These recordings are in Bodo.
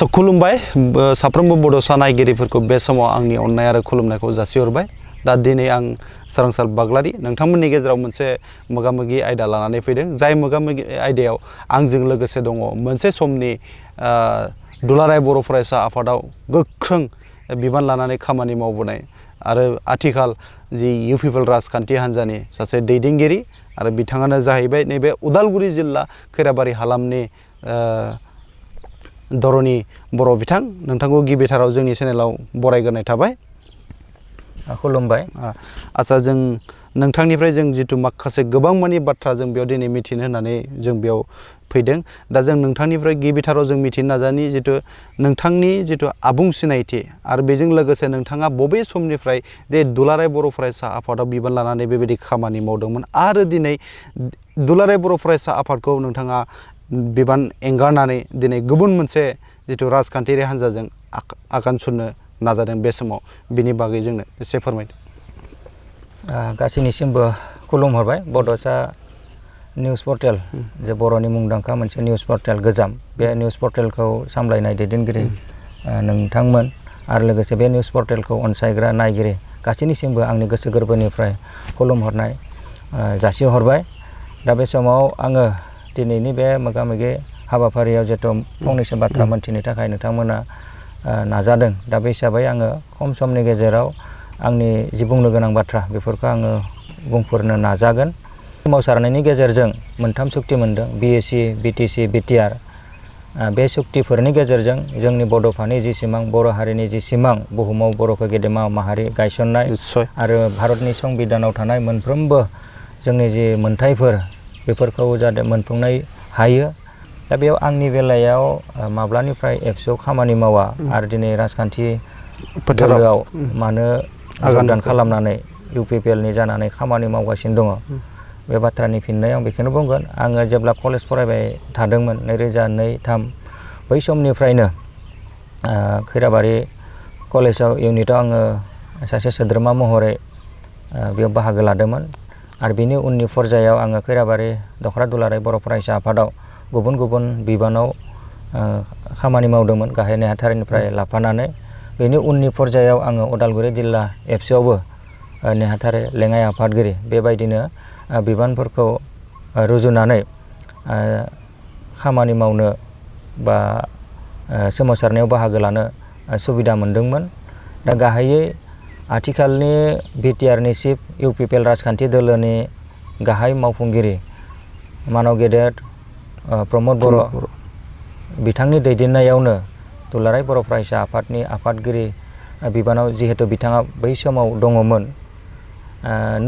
खुलुमबाय साफ्रोमबो बड'सा नायगिरिफोरखौ बे समाव आंनि अननाय आरो खुलुमनायखौ जासिहरबाय। दा दिनै आं सोरांसार बाग्लारि नोंथांमोननि गेजेराव मोनसे मोगा-मोगि आयदा लानानै फैदों। जाय मोगा-मोगि आयदायाव आंजों लोगोसे दङ मोनसे समनि दुलाराय बर' फरायसा आफादाव गोख्रों बिबान लानानै खामानि मावबोनाय आरो आथिखाल जि UPPL राजखान्थि हान्जानि सासे दैदेनगिरि आरो बिथाङानो जाहैबाय नैबे उदालगुरि जिल्ला खैराबारि हालामनि दरनि बर' बिथां। नोंथांखौ गिबिथाराव जोंनि चेनेलाव बरायग्रोनाय थाबाय। खुलुमबाय। आच्चा, जों नोंथांनिफ्राय जों जिथु माखासे गोबां मानि बाथ्रा जों बेयाव दिनै मिथिनो होननानै जों बेयाव फैदों। दा जों नोंथांनिफ्राय गिबिथाराव जों मिथिनो नाजानि जिथु नोंथांनि जिथु आबुं सिनायथि आरो बेजों लोगोसे नोंथाङा बबे समनिफ्राय बे दुलाराय बर' फरायसा आफादाव बिबान लानानै बेबायदि खामानि मावदोंमोन आरो दिनै दुलाराय बर' फरायसा आफादखौ नोंथाङा बिबान एंगारनानै दिनै गुबुन मोनसे जिथु राजखान्थियारि हान्जाजों आगान सुरनो नाजादों बे समाव बिनि बागै जोंनो एसे फोरमायदो। गासैनिसिमबो खुलुमहरबाय। बड'सा निउस पर्टेल जे बर'नि मुंदांखा मोनसे निउस पर्टेल गोजाम, बे निउस पर्टेलखौ सामलायनाय दैदेनगिरि नोंथांमोन आरो लोगोसे बे निउस पर्टेलखौ अनसायग्रा नायगिरि गासैनिसिमबो आंनि गोसो गोरबोनिफ्राय खुलुमहरनाय जासिहरबाय। दा बे समाव आङो दिनैनि बे मोगा-मोगि हाबाफारियाव जिहेथु फंनैसो बाथ्रा मोनथिनो थाखाय नोंथांमोना नाजादों। दा बे हिसाबै आङो खम समनि गेजेराव आंनि जि बुंनो गोनां बाथ्रा बेफोरखौ आङो बुंफोरनो नाजागोन। सोमावसारनायनि गेजेरजों मोनथाम सुक्ति मोनदों, BAC, BTC, BTR। बे सुक्तिफोरनि गेजेरजों जोंनि बड'फानि जि सिमां, बर' हारिनि जि सिमां, बुहुमाव बर'खौ गेदेमा माहारि गायसननाय आरो भारतनि संबिधानाव थानाय मोनफ्रोमबो जोंनि जि मोनथायफोर बेफोरखौ जाहाथे मोनफुंनाय हायो। दा बेयाव आंनि बेलायाव माब्लानिफ्राय एबसुआव खामानि मावा आरो दिनै राजखान्थि फोथाराव मानो जगदान खालामनानै UPPLनि जानानै खामानि मावगासिनो दङ, बे बाथ्रानि फिननाय आं बेखौनो बुंगोन। आङो जेब्ला कलेज फरायबाय थादोंमोन 2002-03 बै समनिफ्रायनो खैराबारि कलेजाव इउनिटआव आङो सासे सोद्रोमा महरै बेयाव बाहागो लादोंमोन आरो बेनि उननि फर्यायाव आङो खैराबारि दख'रा दुलाराय बर' फरायसा आफादाव गुबुन गुबुन बिबानाव खामानि मावदोंमोन, गाहाय नेहाथारिनिफ्राय लाफानानै। बेनि उननि फर्यायाव आङो उदालगुरि जिल्ला एबसुआवबो नेहाथारि लेङाइ आफादगिरि बेबायदिनो बिबानफोरखौ रुजुनानै खामानि मावनो बा सोमावसारनायाव बाहागो लानो सुबिदा मोनदोंमोन। दा गाहायै आथिखालनि BTRनि चिफ UPPL राजखान्थि दोलोनि गाहाय मावफुंगिरि मानाव गेदेर प्रमद बर' बिथांनि दैदेननायावनो दुलाराय बर' फरायसा आफादनि आफादगिरि बिबानाव जिहेतु बिथाङा बै समाव दङमोन,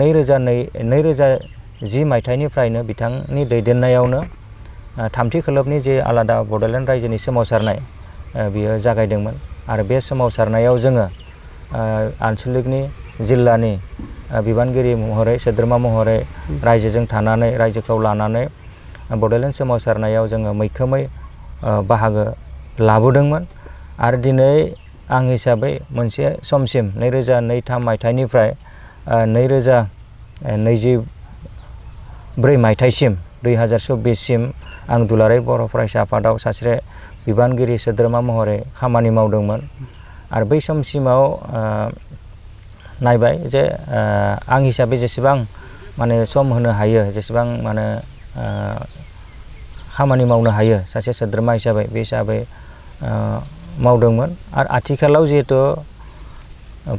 2010 मायथाइनिफ्रायनो बिथांनि दैदेननायावनो थामथि खोलोबनि जे आलादा बड'लेण्ड रायजोनि सोमावसारनाय बियो जागायदोंमोन आरो बे सोमावसारनायाव जोङो आनसलिकनि जिल्लानि बिबानगिरि महरै सोद्रोमा महरै रायजोजों थानानै रायजोखौ लानानै बड'लेण्ड सोमावसारनायाव जोङो मैखोमै बाहागो लाबोदोंमोन आरो दिनै आं हिसाबै मोनसे समसिम 2002-03 मायथाइनिफ्राय 2024 मायथाइसिम 2024सिम आं दुलाराय बर' फरायसा आफादाव सासे बिबानगिरि सोद्रोमा महरै खामानि मावदोंमोन आरो बै समसिमाव नायबाय जे आं हिसाबै जेसेबां माने सम होनो हायो, जेसेबां माने खामानि मावनो हायो सासे सोद्रोमा हिसाबै, बे हिसाबै मावदोंमोन। आरो आथिखालाव जिहेतु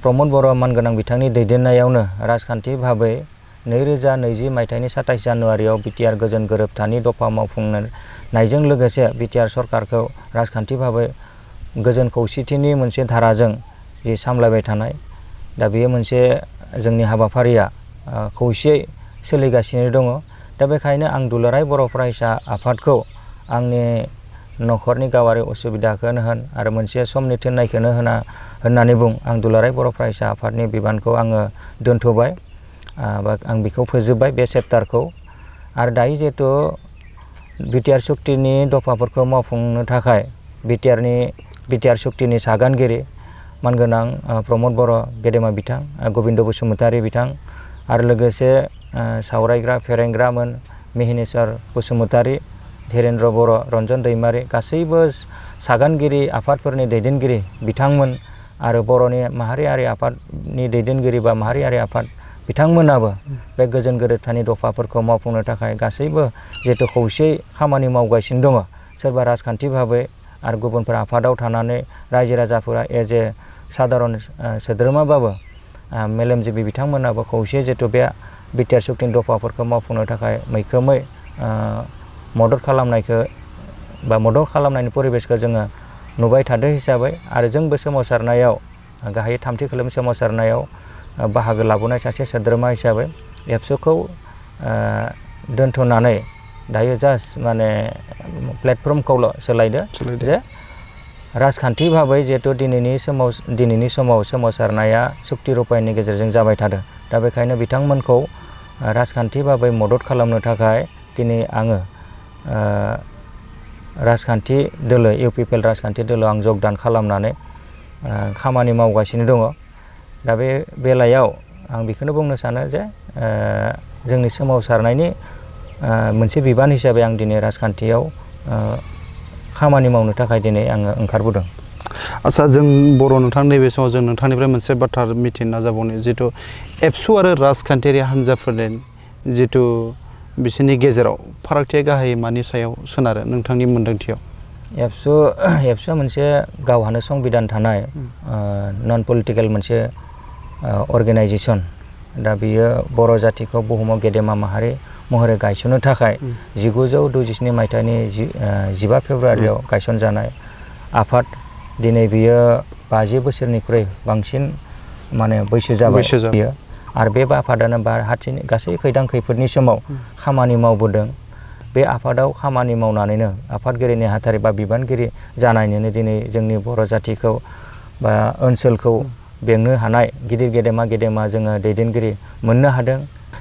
प्रमद बर' मानगोनां बिथांनि दैदेननायावनो राजखान्थि भाबै 2020 मायथाइनि 27 जानुवारियाव BTR गोजोन गोरोबथानि दफा मावफुंनायजों लोगोसे BTR सरकारखौ राजखान्थि भाबै गोजोन खौसेथिनि मोनसे धाराजों जि सामलायबाय थानाय, दा बेयो मोनसे जोंनि हाबाफारिया खौसेयै सोलिगासिनो दङ। दा बेखायनो आं दुलाराय बर' फरायसा आफादखौ आंनि न'खरनि गावारि उसुबिदाखौनो होन आरो मोनसे समनि थिननायखौनो होननानै बुं, आं दुलाराय बर' फरायसा आफादनि बिबानखौ आङो दोनथ'बाय बा आं बेखौ फोजोबबाय बे चेप्टारखौ। आरो दायो जिहेतु BTR सुक्तिनि दफाफोरखौ मावफुंनो थाखाय BTR सुक्तिनि सागानगिरि मानगोनां प्रमद बर' गेदेमा बिथां, गबिन्द बसुमतारी बिथां आरो लोगोसे सावरायग्रा फेरेंग्रामोन मिहिनेश्वर बसुमतारी धीरेन्द्र बर', रन्जन दैमारि गासैबो सागानगिरि आफादफोरनि दैदेनगिरि बिथांमोन आरो बर'नि माहारियारि आफादनि दैदेनगिरि बा माहारियारि आफाद बिथांमोनाबो बे गोजोन गोरोबथानि दफाफोरखौ मावफुंनो थाखाय गासैबो जिहेतु खौसेयै खामानि मावगासिनो दङ। सोरबा राजखान्थि भाबै आरो गुबुनफोरा आफादाव थानानै रायजो राजाफोरा एज ए साधारन सोद्रोमाबाबो मेलेमजिबि बिथांमोनाबो खौसेयै जिहेतु बे बिटिआर सुक्तिनि दफाफोरखौ मावफुंनो थाखाय मैखोमै मदद खालामनायखौ बा मदद खालामनायनि परिबेसखौ जोङो नुबाय थादों हिसाबै आरो जोंबो सोमावसारनायाव गाहायै थामथि खोलोब सोमावसारनायाव बाहागो लाबोनाय सासे सोद्रोमा हिसाबै एबसुखौ दोनथ'नानै दायो जास्ट माने प्लेटफर्मखौल' सोलायदो जे राजखान्थि भाबै जिहेतु दिनैनि समाव सोमावसारनाया सुक्ति रुपायननि गेजेरजों जाबाय थादों। दा बेखायनो बिथांमोनखौ राजखान्थि भाबै मदद खालामनो थाखाय दिनै आङो राजखान्थि दोलो UPPL राजखान्थि दोलो आं जगदान खालामनानै खामानि मावगासिनो दङ। दा बे बेलायाव आं बेखौनो बुंनो सानो जे जोंनि सोमावसारनायनि मोनसे बिबान हिसाबै आं दिनै राजखान्थियाव खामानि मावनो थाखाय दिनै आङो ओंखारबोदों। आच्चा जों बर' नोंथां नैबे समाव जों नोंथांनिफ्राय मोनसे बाथ्रा मिथिनो नाजाबावनो जिथु एबसु आरो राजखान्थियारि हान्जाफोरनि जिथु बिसोरनि गेजेराव फारागथिया गाहायै मानि सायाव सोनारो नोंथांनि मोन्दांथियाव? एबसुआ मोनसे गावहानो संबिधान थानाय नन पलिटिकेल मोनसे अर्गेनाइजेसन। दा बियो बर' जातिखौ बुहुमाव गेदेमा माहारि महरै गायसननो थाखाय 1967 मायथाइनि 15 फेब्रुवारियाव गायसनजानाय आफाद। दिनै बियो 50 बोसोरनिख्रुइ बांसिन माने बैसो जाबाय बियो आरो बे आफादानो भारतनि गासै खैदां खैफोदनि समाव खामानि मावबोदों। बे आफादाव खामानि मावनानैनो आफादगिरि नेहाथारि बा बिबानगिरि जानानैनो दिनै जोंनि बर' जातिखौ बा ओनसोलखौ बेंनो हानाय गिदिर गेदेमा जोङो दैदेनगिरि मोननो हादों।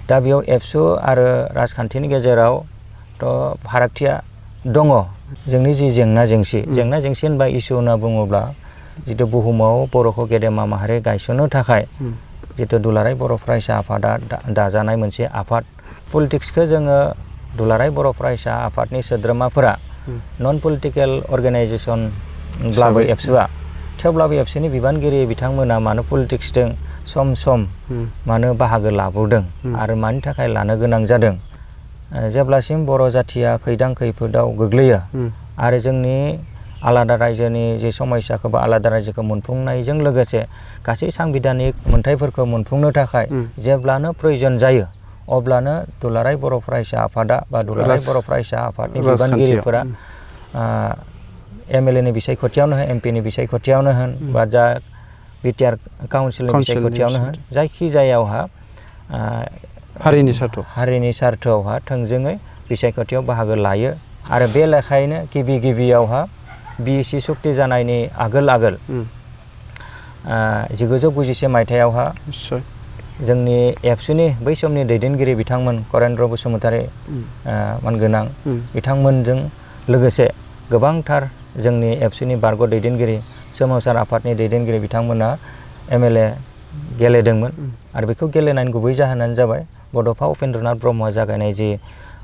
दा बेयाव एबसु आरो राजखान्थिनि गेजेरावथ' फारागथिया दङ। जोंनि जि जेंना जेंसि होनबा इसु होनना बुङोब्ला जितु बुहुमाव बर'खौ गेदेमा माहारि गायसननो थाखाय जितु दुलाराय बर' फरायसा आफादा दाजानाय मोनसे आफाद। पलिटिक्सखौ जोङो दुलाराय बर' फरायसा आफादनि सोद्रोमाफोरा नन पलिटिकेल अर्गेनाइजेसनब्लाबो एबसुआ थेवब्लाबो एबसुनि बिबानगिरि बिथांमोना मानो पलिटिक्सजों सम मानो बाहागो लाबोदों आरो मानि थाखाय लानो गोनां जादों? जेब्लासिम बर' जातिया खैदां खैफोदाव गोग्लैयो आरो जोंनि आलादा रायजोनि जे समयसाखौ बा आलादा रायजोखौ मोनफुंनायजों लोगोसे गासै सांबिधानिक मोनथायफोरखौ मोनफुंनो थाखाय जेब्लानो प्रयोजन जायो अब्लानो दुलाराय बर' फरायसा आफादा बा दुलाराय बर' फरायसा आफादनि बिबानगिरिफोरा MLA नि बिसायख'थियावनो होन MP नि बिसायख'थियावनो होन बा जा बिटिआर काउन्सिलनि बिसायख'थियावनो होन जायखि जायावहा हारिनि सार्थआवहा थोंजोङै बिसायख'थियाव बाहागो लायो। आरो बे लेखायैनो गिबियावहा BEC सुक्ति जानायनि आगोल 1991 मायथाइयावहा जोंनि एबसुनि बै समनि दैदेनगिरि बिथांमोन करेन्द्र बसुमतारी मानगोनां बिथांमोनजों लोगोसे गोबांथार जोंनि एबसुनि बारग' दैदेनगिरि सोमावसार आफादनि दैदेनगिरि बिथांमोना MLA गेलेदोंमोन। आरो बेखौ गेलेनायनि गुबै जाहोनानो जाबाय बड'फा उपेन्द्रनाथ ब्रह्मआ जागायनाय जि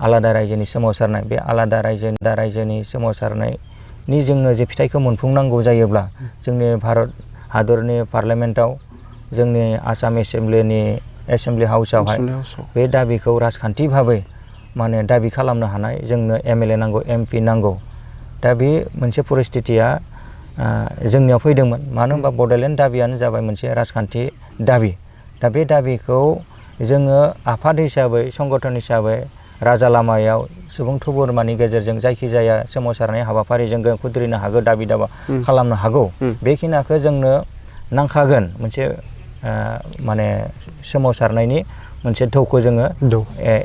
आलादा रायजोनि सोमावसारनाय बे आलादा रायजोनि सोमावसारनायनि जोंनो जे फिथाइखौ मोनफुंनांगौ जायोब्ला जोंनि भारत हादरनि पार्लियामेन्टआव जोंनि आसाम एसेम्बलि हाउसआवहाय बे दाबिखौ राजखान्थि भाबै माने दाबि खालामनो हानाय जोंनो MLA नांगौ MP नांगौ। दा बे मोनसे परिस्थितिया जोंनियाव फैदोंमोन। मानो होनबा बड'लेण्ड दाबियानो जाबाय मोनसे राजखान्थि दाबि। दा बे दाबिखौ जोङो आफाद हिसाबै संगठन हिसाबै राजा लामायाव सुबुं थुबुरमानि गेजेरजों जायखिजाया सोमावसारनाय हाबाफारिजों खुद्रिनो हागौ दाबि दावा खालामनो हागौ। बेखिनिखौ जोंनो नांखागोन मोनसे माने सोमावसारनायनि मोनसे थौखौ जोङो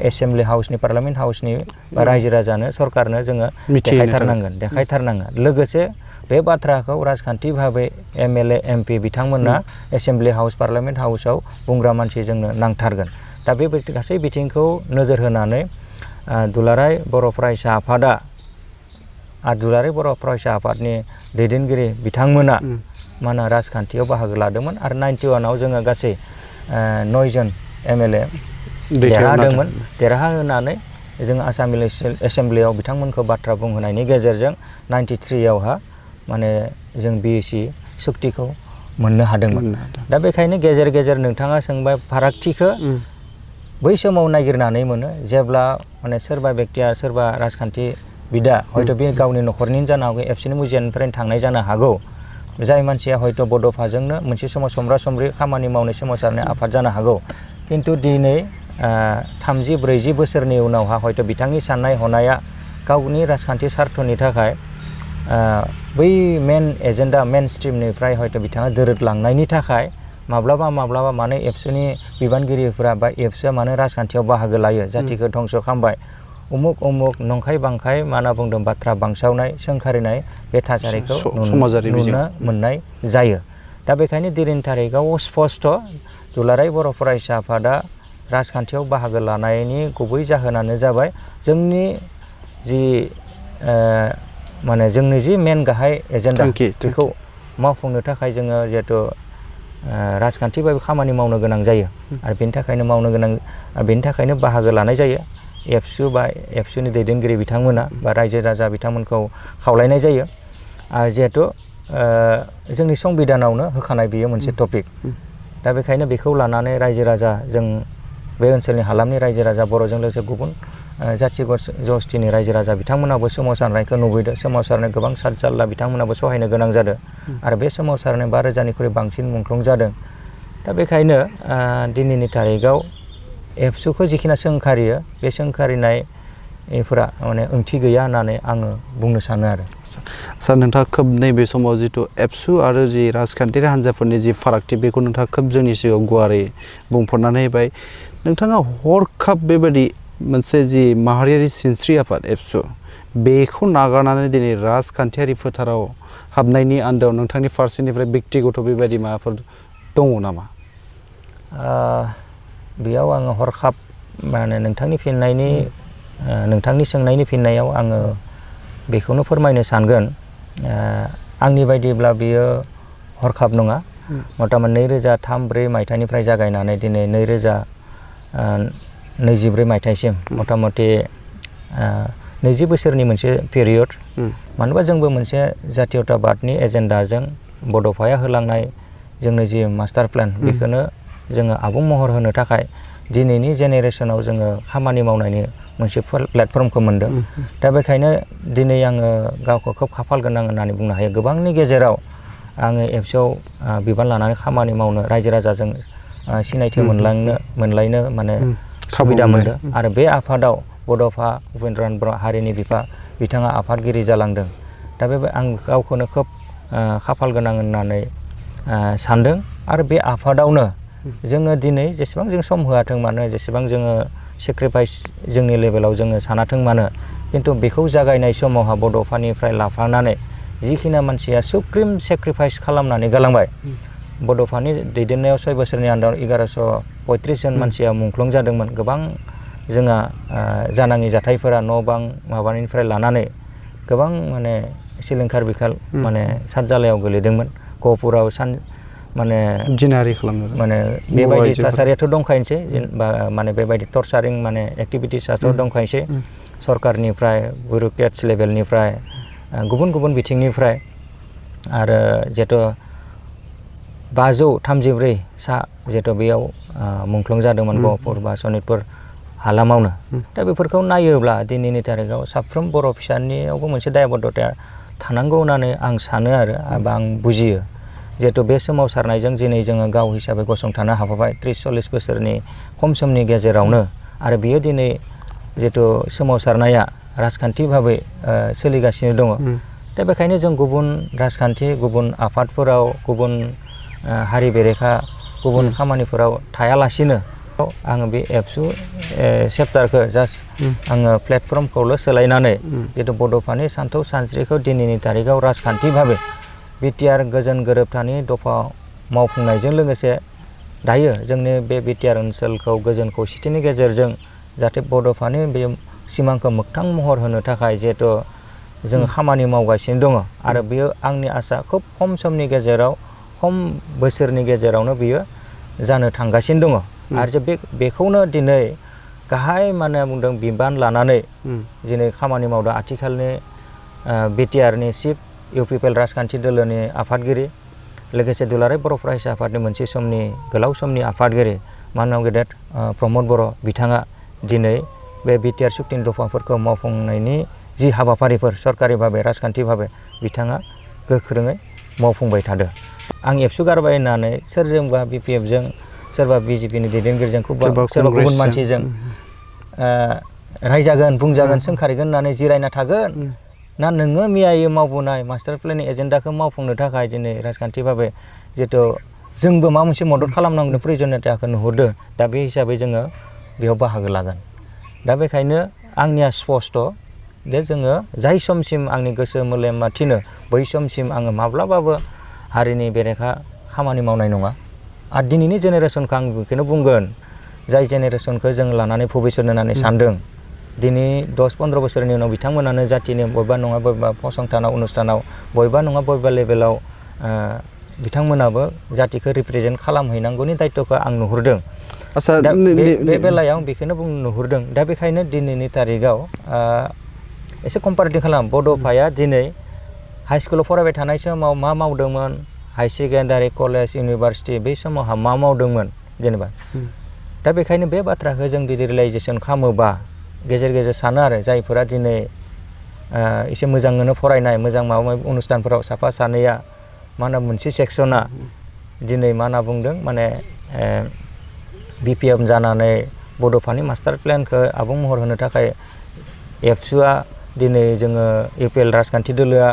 एसेम्बलि हाउसनि पार्लियामेन्ट हाउसनि बा रायजो राजानो सरकारनो जोङो देखायथारनांगोन। लोगोसे बे बाथ्राखौ राजखान्थि भाबै MLA MP बिथांमोना एसेम्बलि हाउस पार्लियामेन्ट हाउसआव बुंग्रा मानसि जोंनो नांथारगोन। दा बे गासै बिथिंखौ नोजोर होनानै दुलाराय बर' फरायसा आफादा आरो दुलाराय बर' फरायसा आफादनि दैदेनगिरि बिथांमोना मा होनो राजखान्थियाव बाहागो लादोंमोन आरो 91आव जोङो गासै 9 जन MLA देरहाहोनानै जों आसाम एसेम्ब्लियाव बिथांमोनखौ बाथ्रा बुंहोनायनि गेजेरजों 93आवहा माने जों BSc सुक्तिखौ मोननो हादोंमोन। दा बेखायनो गेजेर गेजेर नोंथाङा सोंबाय फारागथिखौ बै समाव नागिरनानै मोनो जेब्ला माने सोरबा बेक्तिया सोरबा राजखान्थि बिदा हयथ' बे गावनि न'खरनि जानो हागौ एबसुनि मुजियानिफ्रायनो थांनाय जानो हागौ जाय मानसिया हयथ' बड'फाजोंनो मोनसे समाव समब्रा समब्रि खामानि मावनाय सोमावसारनाय आफाद जानो हागौ खिन्थु दिनै 30-40 बोसोरनि उनावहा हयथ' बिथांनि साननाय हनाया गावनि राजखान्थि सार्थनि थाखाय बै मेन एजेन्डा मेन स्ट्रिमनिफ्राय हयथ' बिथाङा दोरोदलांनायनि थाखाय माब्लाबा मानो एबसुनि बिबानगिरिफोरा बा एबसुआ मानो राजखान्थियाव बाहागो लायो जातिखौ धंस' खालामबाय उमुक नंखाय बांखाय मा होनना बुंदों बाथ्रा बांसावनाय सोंखारिनाय बे थासारिखौ नुनो मोननाय जायो। दा बेखायनो दिनैनि थारिखआव स्पष्ट दुलाराय बर' फरायसा आफादा राजखान्थियाव बाहागो लानायनि गुबै जाहोनानो जाबाय जोंनि जि माने जोंनि जि मेन गाहाय एजेन्डा बेखौ मावफुंनो थाखाय जोङो जिहेथु राजखान्थि बायदि खामानि मावनो गोनां जायो आरो बेनि थाखायनो बाहागो लानाय जायो। एबसु बा एबसुनि दैदेनगिरि बिथांमोना बा रायजो राजा बिथांमोनखौ खावलायनाय जायो आरो जिहेथु जोंनि संबिधानावनो होखानाय बेयो मोनसे टपिक। दा बेखायनो बेखौ लानानै रायजो राजा जों बे ओनसोलनि हालामनि रायजो राजा बर'जों लोगोसे गुबुन जाथि जस्टिनि रायजो राजा बिथांमोनाबो सोमावसारनायखौ नुबोदों। सोमावसारनाय गोबां साद जाल्ला बिथांमोनाबो सहायनो गोनां जादों आरो बे सोमावसारनाय 5,000निख्रुइ बांसिन मुंख्लं जादों। दा बेखायनो दिनैनि थारिखआव एबसुखौ जिखिना सोंखारियो बे सोंखारिनायफोरा माने ओंथि गैया होननानै आङो बुंनो सानो आरो। सार नोंथाङा खोब नैबे समाव जिथु एबसु आरो जि राजखान्थियारि हान्जाफोरनि जि फारागथि बेखौ नोंथाङा खोब जोंनि सिगाङाव गुवारै बुंफोरनानै होबाय। नोंथाङा हरखाब बेबायदि मोनसे जि माहारियारि सिनस्रि आफाद एबसु बेखौ नागारनानै दिनै राजखान्थियारि फोथाराव हाबनायनि आन्दोआव नोंथांनि फारसेनिफ्राय बेक्तिगत बेबायदि माबाफोर दङ नामा? बेयाव आङो हरखाब माने नोंथांनि सोंनायनि फिननायाव आङो बेखौनो फोरमायनो सानगोन आंनि बायदिब्ला बियो हरखाब नङा। मथामत 2003-04 मायथाइनिफ्राय जागायनानै दिनै 2024 मायथाइसिम मथामति 20 बोसोरनि मोनसे पिरियड। मानोबा जोंबो मोनसे जातीयताबादनि एजेन्डाजों बड'फाया होलांनाय जोंनो जि मास्टार प्लेन बेखौनो जोङो आबुं महर होनो थाखाय दिनैनि जेनेरेसनाव जोङो खामानि मावनायनि मोनसे प्लेटफर्मखौ मोनदों। दा बेखायनो दिनै आङो गावखौ खोब खाफाल गोनां होननानै बुंनो हायो। गोबांनि गेजेराव आङो एबसुआव बिबान लानानै खामानि मावनो रायजो राजाजों सिनायथि मोनलायनो माने सुबिदा मोनदों आरो बे आफादाव बड'फा उपेन्द्रनाथ ब्रह्म हारिनि बिफा बिथाङा आफादगिरि जालांदों। दा बे आं गावखौनो खोब खाफाल गोनां होननानै सानदों आरो बे आफादावनो जोङो दिनै जेसेबां जों सम होआथों मानो जेसेबां जोङो सेक्रिफाइस जोंनि लेभेलाव जोङो सानाथों मानो खिन्थु बेखौ जागायनाय समावहा बड'फानिफ्राय लाफानानै जिखिना मानसिया सुप्रिम सेक्रिफाइस खालामनानै गालांबाय बड'फानि दैदेननायाव 6 बोसोरनि आन्दाराव 1135 जन मानसिया मुंख्लं जादोंमोन। गोबां जोंहा जानाङि जाथायफोरा न' बां माबानिफ्राय लानानै गोबां माने सिलिंखार बिखाल माने सादजालायाव गोलैदोंमोन। गहपुराव माने जिनाहारि खालामनो माने बेबायदि थासारियाथ' दंखायोसै जेनेबा माने बेबायदि टर्चारिं माने एक्टिभिटिसआथ' दंखायोसै सरकारनिफ्राय बिउरोक्रेट्स लेभेलनिफ्राय गुबुन गुबुन बिथिंनिफ्राय आरो जिहेथु 534 जिहेथु बेयाव मुंख्लं जादोंमोन गहपुर बा सनितपुर हालामावनो। दा बेफोरखौ नायोब्ला दिनैनि थारिखआव साफ्रोम बर' फिसानियावबो मोनसे दायबद्धताया थानांगौ होननानै आं सानो आरो आं बुजियो। जिहेतु बे सोमावसारनायजों दिनै जोङो गाव हिसाबै गसंथानो हाबाय 30-40 बोसोरनि खम समनि गेजेरावनो आरो बियो दिनै जिहेतु सोमावसारनाया राजखान्थि भाबै सोलिगासिनो दङ। दा बेखायनो जों गुबुन राजखान्थि गुबुन आफादफोराव गुबुन हारि बेरेखा गुबुन खामानिफोराव थायालासिनो आङो बे एबसु चेप्टारखौ जास्ट आङो प्लेटफर्मखौल' सोलायनानै जिहेतु बड'फानि सानथौ सानस्रिखौ दिनैनि थारिखआव राजखान्थि भाबै बिटिआर गोजोन गोरोबथानि दफा मावफुंनायजों लोगोसे दायो जोंनि बे बिटिआर ओनसोलखौ गोजोन खौसेथिनि गेजेरजों जाहाथे बड'फानि बे सिमांखौ मोगथां महर होनो थाखाय जिहेतु जोङो खामानि मावगासिनो दङ आरो बेयो आंनि आसा खोब खम समनि गेजेराव खम बोसोरनि गेजेरावनो बियो जानो थांगासिनो दङ। आरो बेखौनो दिनै गाहाय माने बुंदों बिबान लानानै दिनै खामानि मावदों आथिखालनि बिटिआरनि चिफ UPPL राजखान्थि दोलोनि आफादगिरि लोगोसे दुलाराय बर' फरायसा आफादनि मोनसे समनि गोलाव समनि आफादगिरि माननीय गेदेर प्रमद बर' बिथाङा दिनै बे बिटिआर सुक्तिनि दफाफोरखौ मावफुंनायनि जि हाबाफारिफोर सरकारि भाबै राजखान्थि भाबै बिथाङा गोख्रोङै मावफुंबाय थादों। आं एबसु गारबाय होननानै सोरजोंबा BPFजों सोरबा BJPनि दैदेनगिरिजों सोरबा गुबुन मानसिजों रायजागोन बुंजागोन सोंखारिगोन होननानै जिरायना थागोन ना नोङो मैयायै मावबोनाय मास्टार प्लेननि एजेन्डाखौ मावफुंनो थाखाय दिनै राजखान्थि भाबै जिहेथु जोंबो माबा मोनसे मदद खालामनांगौ प्रयजनियताखौ नुहुरदों दा बे हिसाबै जोङो बेयाव बाहागो लागोन। दा बेखायनो आंनिया स्पष्ट जे जोङो जाय समसिम आंनि गोसो मोलेमा थिनो बै समसिम आङो माब्लाबाबो हारिनि बेरेखा खामानि मावनाय नङा। आरो दिनैनि जेनेरेसनखौ आं बेखौनो बुंगोन जाय जेनेरेसनखौ जों लानानै भबिष्यत होननानै सानदों दिनै 10-15 बोसोरनि उनाव बिथांमोनानो जातिनि बबेबा नङा बबेबा फसंथानाव अनुष्ठानाव बबेबा नङा बबेबा लेभेलाव बिथांमोनाबो जातिखौ रिप्रेजेन्ट खालामहैनांगौनि दायित्वखौ आं नुहुरदों। दा बे बेलायाव बेखौनो बुंनो नुहुरदों। दा बेखायनो दिनैनि तारिखाव एसे कम्पारेटिभ खालाम बड'फाया दिनै हाइ स्कुलाव फरायबाय थानाय समाव मा मावदोंमोन हाई सेकेन्डारि कलेज इउनिभार्सिटि बै समावहा मा मावदोंमोन जेनेबा दा बेखायनो बे बाथ्राखौ जों जुदि रियेलाइजेसन खालामोबा गेजेर गेजेर सानो आरो जायफोरा दिनै एसे मोजाङैनो फरायनाय मोजां माबा माबि अनुष्ठानफोराव साफा सानैया मा होनो मोनसे सेक्सना दिनै मा होनना बुंदों माने BPF जानानै बड'फानि मास्टार प्लेनखौ आबुं महर होनो थाखाय एबसुआ दिनै जोङो UPPL राजखान्थि दोलोआ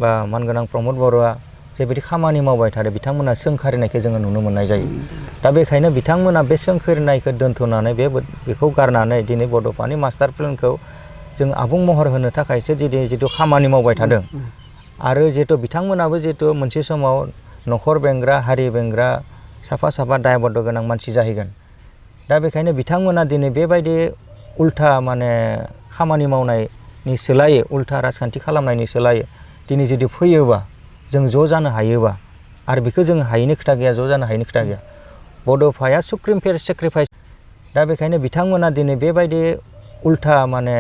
बा मानगोनां प्रमद बर'आ जेबायदि खामानि मावबाय थादों बिथांमोना सोंखारिनायखौ जोङो नुनो मोननाय जायो। दा बेखायनो बिथांमोना बे सोंखारिनायखौ दोनथ'नानै बेखौ गारनानै दिनै बड'फानि मास्टार प्लेनखौ जों आबुं महर होनो थाखायसो जिथु खामानि मावबाय थादों आरो जिहेतु बिथांमोनाबो जिहेतु मोनसे समाव न'खर बेंग्रा हारि बेंग्रा साफा साफा दायबद्ध गोनां मानसि जाहैगोन। दा बेखायनो बिथांमोना दिनै बेबायदि उल्था माने खामानि मावनायनि सोलायै उल्था राजखान्थि खालामनायनि सोलायै दिनै जुदि फैयोबा जों ज' जानो हायोबा आरो बेखौ जों हायैनि खोथा गैया ज' जानो हायैनि खोथा गैया बड'फाया सुप्रिम सेक्रिफाइस। दा बेखायनो बिथांमोना दिनै बेबायदि उल्था माने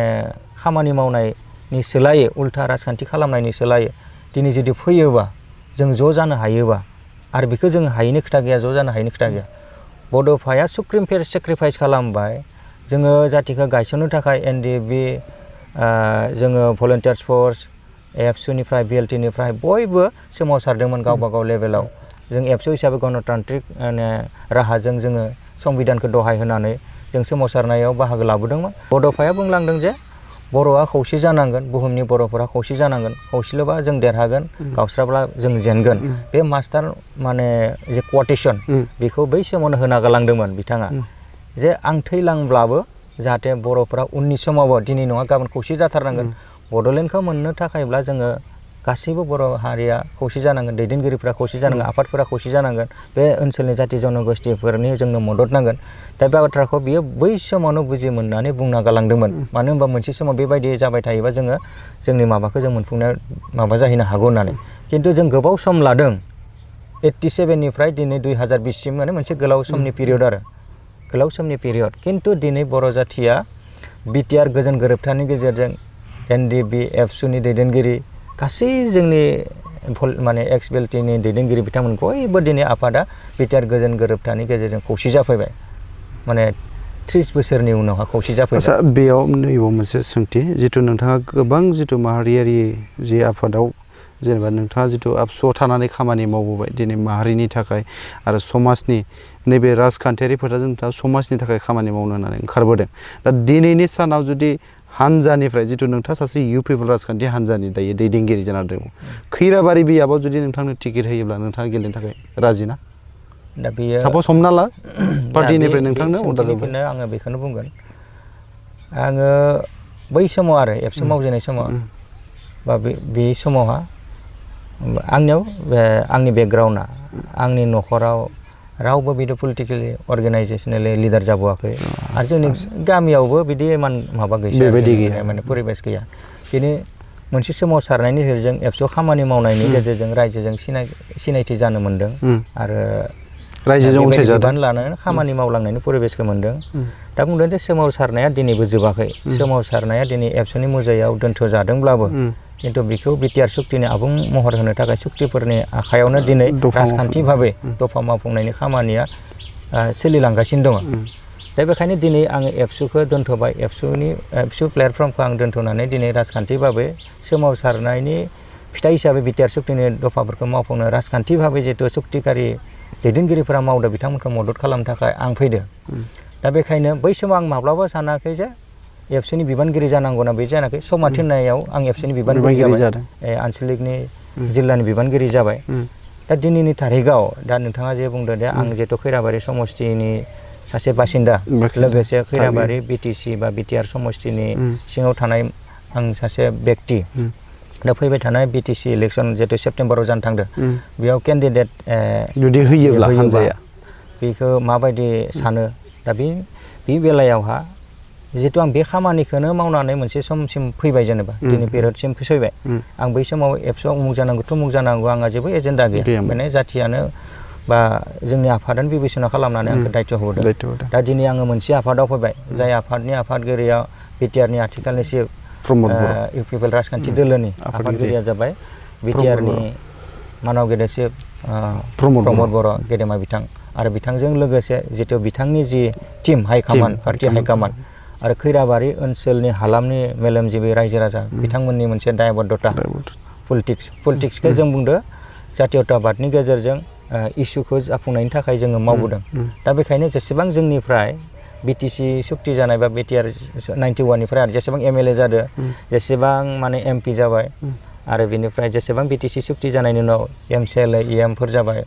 खामानि मावनायनि सोलायै उल्था राजखान्थि खालामनायनि सोलायै दिनै जुदि फैयोबा जों ज' जानो हायोबा आरो बेखौ जों हायैनि खोथा गैया ज' जानो हायैनि खोथा गैया बड'फाया सुप्रिम सेक्रिफाइस खालामबाय। जोङो जातिखौ गायसननो थाखाय NDB जोङो भलन्टियार्स फर्स एबसुनिफ्राय BLTनिफ्राय बयबो सोमावसारदोंमोन गावबा गाव लेभेलाव। जों एबसु हिसाबै गणतान्त्रिक राहाजों जोङो संबिधानखौ दहाय होनानै जों सोमावसारनायाव बाहागो लाबोदोंमोन। बड'फाया बुंलांदों जे बर'आ खौसे जानांगोन बुहुमनि बर'फोरा खौसे जानांगोन खौसेल'बा जों देरहागोन गावस्राब्ला जों जेनगोन। बे मास्टार माने जे कटेसन बेखौ बै समावनो होना गालांदोंमोन बिथाङा जे आं थैलांब्लाबो जाहाथे बर'फोरा उननि समावबो दिनै नङा गाबोन खौसे जाथारनांगोन। बड'लेण्डखौ मोननो थाखायब्ला जोङो गासैबो बर' हारिया खौसे जानांगोन दैदेनगिरिफ्रा खौसे जानांगोन आफादफोरा खौसे जानांगोन बे ओनसोलनि जाति जनगोष्ठिफोरनि जोंनो मदद नांगोन। दा बे बाथ्राखौ बियो बै समावनो बुजि मोननानै बुंना गालांदोंमोन। मानो होनबा मोनसे समाव बेबायदि जाबाय थायोबा जोङो जोंनि माबाखौ जों मोनफुंनाय माबा जाहैनो हागौ होननानै। खिन्थु जों गोबाव सम लादों 87निफ्राय दिनै 2020सिम माने मोनसे गोलाव समनि पिरियड आरो गोलाव समनि पिरियड। खिन्थु दिनै बर' जाथिया बिटिआर गोजोन गोरोबथानि गेजेरजों NDB एबसुनि दैदेनगिरि गासै जोंनि माने एक्स BLTनि दैदेनगिरि बिथांमोन बयबो दिनै आफादा बिटिआर गोजोन गोरोबथानि गेजेरजों खौसे जाफैबाय माने 30 बोसोरनि उनावहा खौसे जाफैबाय। आच्छा बेयाव नैबाव मोनसे सोंथि जिथु नोंथाङा गोबां जिथु माहारियारि जि आफादाव जेनेबा नोंथाङा जिथु आबसुआव थानानै खामानि मावबोबाय दिनै माहारिनि थाखाय आरो समाजनि नैबे राजखान्थियारि फोथारजों नोंथाङा समाजनि थाखाय खामानि मावनो होननानै ओंखारबोदों। दा दिनैनि सानाव जुदि हानजानिफ्राय जिथु नोंथाङा सासे UPPL राजखान्थि हानजानि दायो दैदेनगिरि जाना दङ खैराबारि बियाबाव जुदि नोंथांनो टिकेट होयोब्ला नोंथाङा गेलेनो थाखाय राजि ना? दा बेयो सापस हमना ला पार्टिनिफ्राय नोंथांनो अर्डार होबाय आङो बेखौनो बुंगोन आङो बै समाव आरो एबसु मावजेननाय समाव बा बे समावहा आंनियाव आंनि बेकग्राउन्डआ आंनि न'खराव रावबो बिदि पलिटिकेलि अर्गेनाइजेसनेलि लिडार जाबोआखै आरो जोंनि गामियावबो बिदि इमान माबा गैया माने परिबेस गैया। दिनै मोनसे सोमावसारनायनि गेजेरजों एबसुआव खामानि मावनायनि गेजेरजों रायजोजों सिनायथि जानो मोन्दों आरो रायजोजों अनसायजादों बिबान लानानै खामानि मावलांनायनि परिबेसखौ मोनदों दा बुंदों जे सोमावसारनाया दिनैबो जोबाखै सोमावसारनाया दिनै एबसुनि मुजायाव दोनथ'जादोंब्लाबो खिन्थु बेखौ बिटिआर सुक्तिनि आबुं महर होनो थाखाय सुक्तिफोरनि आखायावनो दिनै राजखान्थि भाबै दफा मावफुंनायनि खामानिया सोलिलांगासिनो दङ दा बेखायनो दिनै आङो एबसुखौ दोनथ'बाय एबसु प्लेटफर्मखौ आं दोनथ'नानै दिनै राजखान्थि भाबै सोमावसारनायनि फिथाइ हिसाबै बिटिआर सुक्तिनि दफाफोरखौ मावफुंनो राजखान्थि भाबै जिहेतु सुक्तिकारि दैदेनगिरिफोरा मावदों बिथांमोनखौ मदद खालामनो थाखाय आं फैदों दा बेखायनो बै समाव आं माब्लाबा सानाखै जे एबसुनि बिबानगिरि जानांगौना बे जानाखै समा थिननायाव आं एबसुनि बिबानगिरि जाबाय आनसलिकनि जिल्लानि बिबानगिरि जाबाय दा दिनैनि थारिखआव दा नोंथाङा जे बुंदों दे आं जिहेतु खैराबारि समस्तिनि सासे बासिन्दा लोगोसे खैराबारि बिटिसि बा बिटिआर समस्तिनि सिङाव थानाय आं सासे बेक्ति दा फैबाय थानाय बिटिसि इलेक्सन जिहेतु सेप्तेम्बराव जानो थांदों बेयाव केन्डिडेट जुदि होयोब्ला हानजाया बेखौ माबायदि सानो दा बे बेलायावहा जिहेतु आं बे खामानिखौनो मावनानै मोनसे समसिम फैबाय जेनेबा दिनै पिरियडसिम फैबाय आं बै समाव एबसुआव उमुक जानांगौ थुमुक जानांगौ आंहा जेबो एजेन्डा गैया माने जाथियानो बा जोंनि आफादानो बिबेसना खालामनानै आंखौ दायित्व होदों दा दिनै आङो मोनसे आफादाव फैबाय जाय आफादनि आफादगिरिया बिटिआरनि आथिखालनि चिफ UPPL राजखान्थि दोलोनि आफादगिरिया जाबाय बिटिआरनि मानाव गेदेरसिब प्रमद बर' गेदेमा बिथां आरो बिथांजों लोगोसे जितु बिथांनि जि टिम हाइकामान पार्टी हाइकामान आरो खैराबारि ओनसोलनि हालामनि मेलेमजिबि रायजो राजा बिथांमोननि मोनसे दायबद्धता पलिटिक्सखौ जों बुंदो जातीयताबादनि गेजेरजों इसुखौ जाफुंनायनि थाखाय जोङो मावबोदों दा बेखायनो जेसेबां जोंनिफ्राय बिटिसि सुक्ति जानाय बा बिटिआर 91 निफ्राय आरो जेसेबां एमएलए जादों जेसेबां माने एमपि जाबाय आरो बिनिफ्राय जेसेबां बिटिसि सुक्ति जानायनि उनाव एमसिएलए इएमफोर जाबाय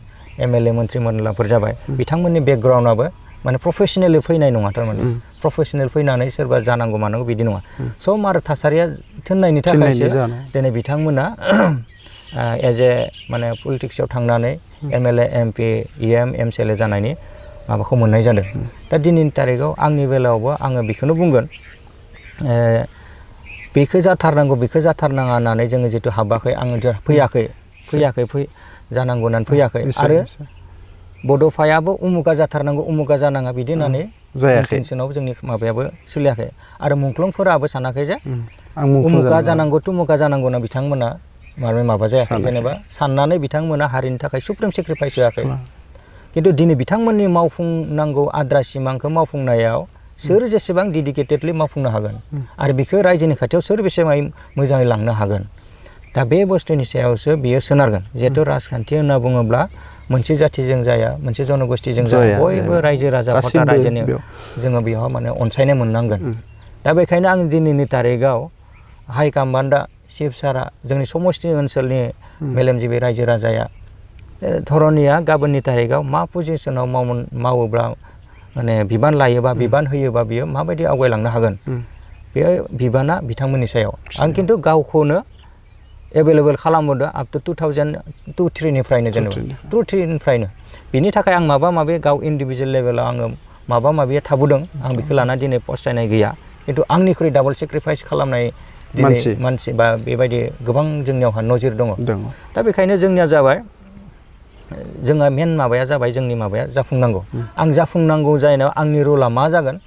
एमएलए मन्त्रिमण्डलफोर जाबाय बिथांमोननि बेकग्राउन्डआबो माने प्रफेसनेलि फैनाय नङा थारमाने प्रफेसनेल फैनानै सोरबा जानांगौ मानांगौ बिदि नङा सम आरो थासारिया थिननायनि थाखायसो दिनै बिथांमोना एज ए माने पलिटिक्सआव थांनानै एमएलए एमपि इएम एमसिएलए जानायनि माबाखौ मोननाय जादों दा दिनैनि थारिखआव आंनि बेलायावबो आङो बेखौनो बुंगोन बेखौ जाथारनांगौ बेखौ जाथारनाङा होननानै जोङो जितु हाबाखै आङो फैयाखै जानांगौ होननानै फैयाखै आरो बड'फायाबो उमुगा जाथारनांगौ उमुगा जानाङा बिदि होननानै टेनसनाव जोंनि माबायाबो सोलियाखै आरो मुंख्लंफोराबो सानाखै जे उमुगा जानांगौ तुमुगा जानांगौ होनना बिथांमोना माबा जायाखै जेनेबा साननानै बिथांमोना हारिनि थाखाय सुप्रिम सेक्रिफाइस होआखै खिन्थु दिनै बिथांमोननि मावफुंनांगौ आद्रा सिमांखौ मावफुंनायाव सोर जेसेबां डेडिकेटेडलि मावफुंनो हागोन आरो बेखौ रायजोनि खाथियाव सोर बेसेबां मोजाङै लांनो हागोन दा बे बुस्थुनि सायावसो बियो सोनारगोन जिहेतु राजखान्थि होनना बुङोब्ला मोनसे जाथिजों जाया मोनसे जनगोष्ठीजों जाया बयबो रायजो राजा भटा रायजोनि जोङो बेयाव माने अनसायनाय मोननांगोन दा बेखायनो आं दिनैनि तारिखआव हाइकामान्डआ चिफ सारा जोंनि समस्ति ओनसोलनि मेलेमजिबि रायजो राजाया धरनिया गाबोननि तारिखआव मा पजिसनाव मावोब्ला माने बिबान लायोबा बिबान होयोबा बियो माबायदि आवगायलांनो हागोन बे बिबाना बिथांमोननि सायाव आं खिन्थु गावखौनो एभेलेबल खालामबोदों आप टु 2002-03 निफ्रायनो जेनेबा 2003 निफ्रायनो बिनि थाखाय आं माबा माबि गाव इन्डिभिजुवेल लेभेलाव आङो माबा माबिया थाबोदों आं बेखौ लाना दिनै पस्तायनाय गैया खिन्थु आंनिख्रुइ डाबल सेक्रिफाइस खालामनाय दिनै मानसि बा बेबायदि गोबां जोंनियावहा नजिर दङ दा बेखायनो जोंनिया जाबाय जोंहा मेन माबाया जाबाय जोंनि माबाया जाफुंनांगौ आं जाफुंनांगौ जानायाव आंनि रला मा जागोन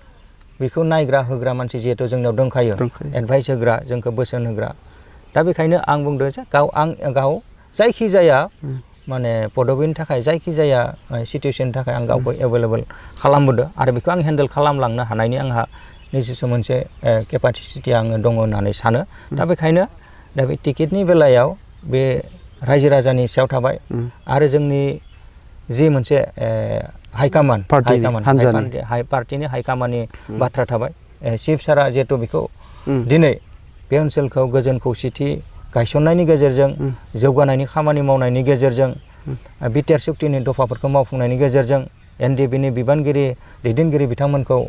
बेखौ नायग्रा होग्रा मानसि जिहेतु जोंनाव दंखायो एडभाइस होग्रा जोंखौ बोसोन होग्रा दा बेखायनो आं बुंदों जे गाव जायखिजाया माने पदबिनि थाखाय जायखिजाया सिटुवेसननि थाखाय आं गावखौ एभेलेबल खालामबोदों आरो बेखौ आं हेन्डेल खालामलांनो हानायनि आंहा निजेसो मोनसे केपासिटि आङो दङ होननानै सानो दा बेखायनो दा बे टिकेटनि बेलायाव बे रायजो राजानि सायाव थाबाय आरो जोंनि जि मोनसे हाइकामान पार्टिनि हाइकामाननि बाथ्रा थाबाय चिफ सारा जिहेतु बेखौ दिनै बे ओनसोलखौ गोजोन खौसेथि गायसननायनि गेजेरजों जौगानायनि खामानि मावनायनि गेजेरजों बिटिआर सुक्तिनि दफाफोरखौ मावफुंनायनि गेजेरजों एनडिएफबिनि बिबानगिरि दैदेनगिरि बिथांमोनखौ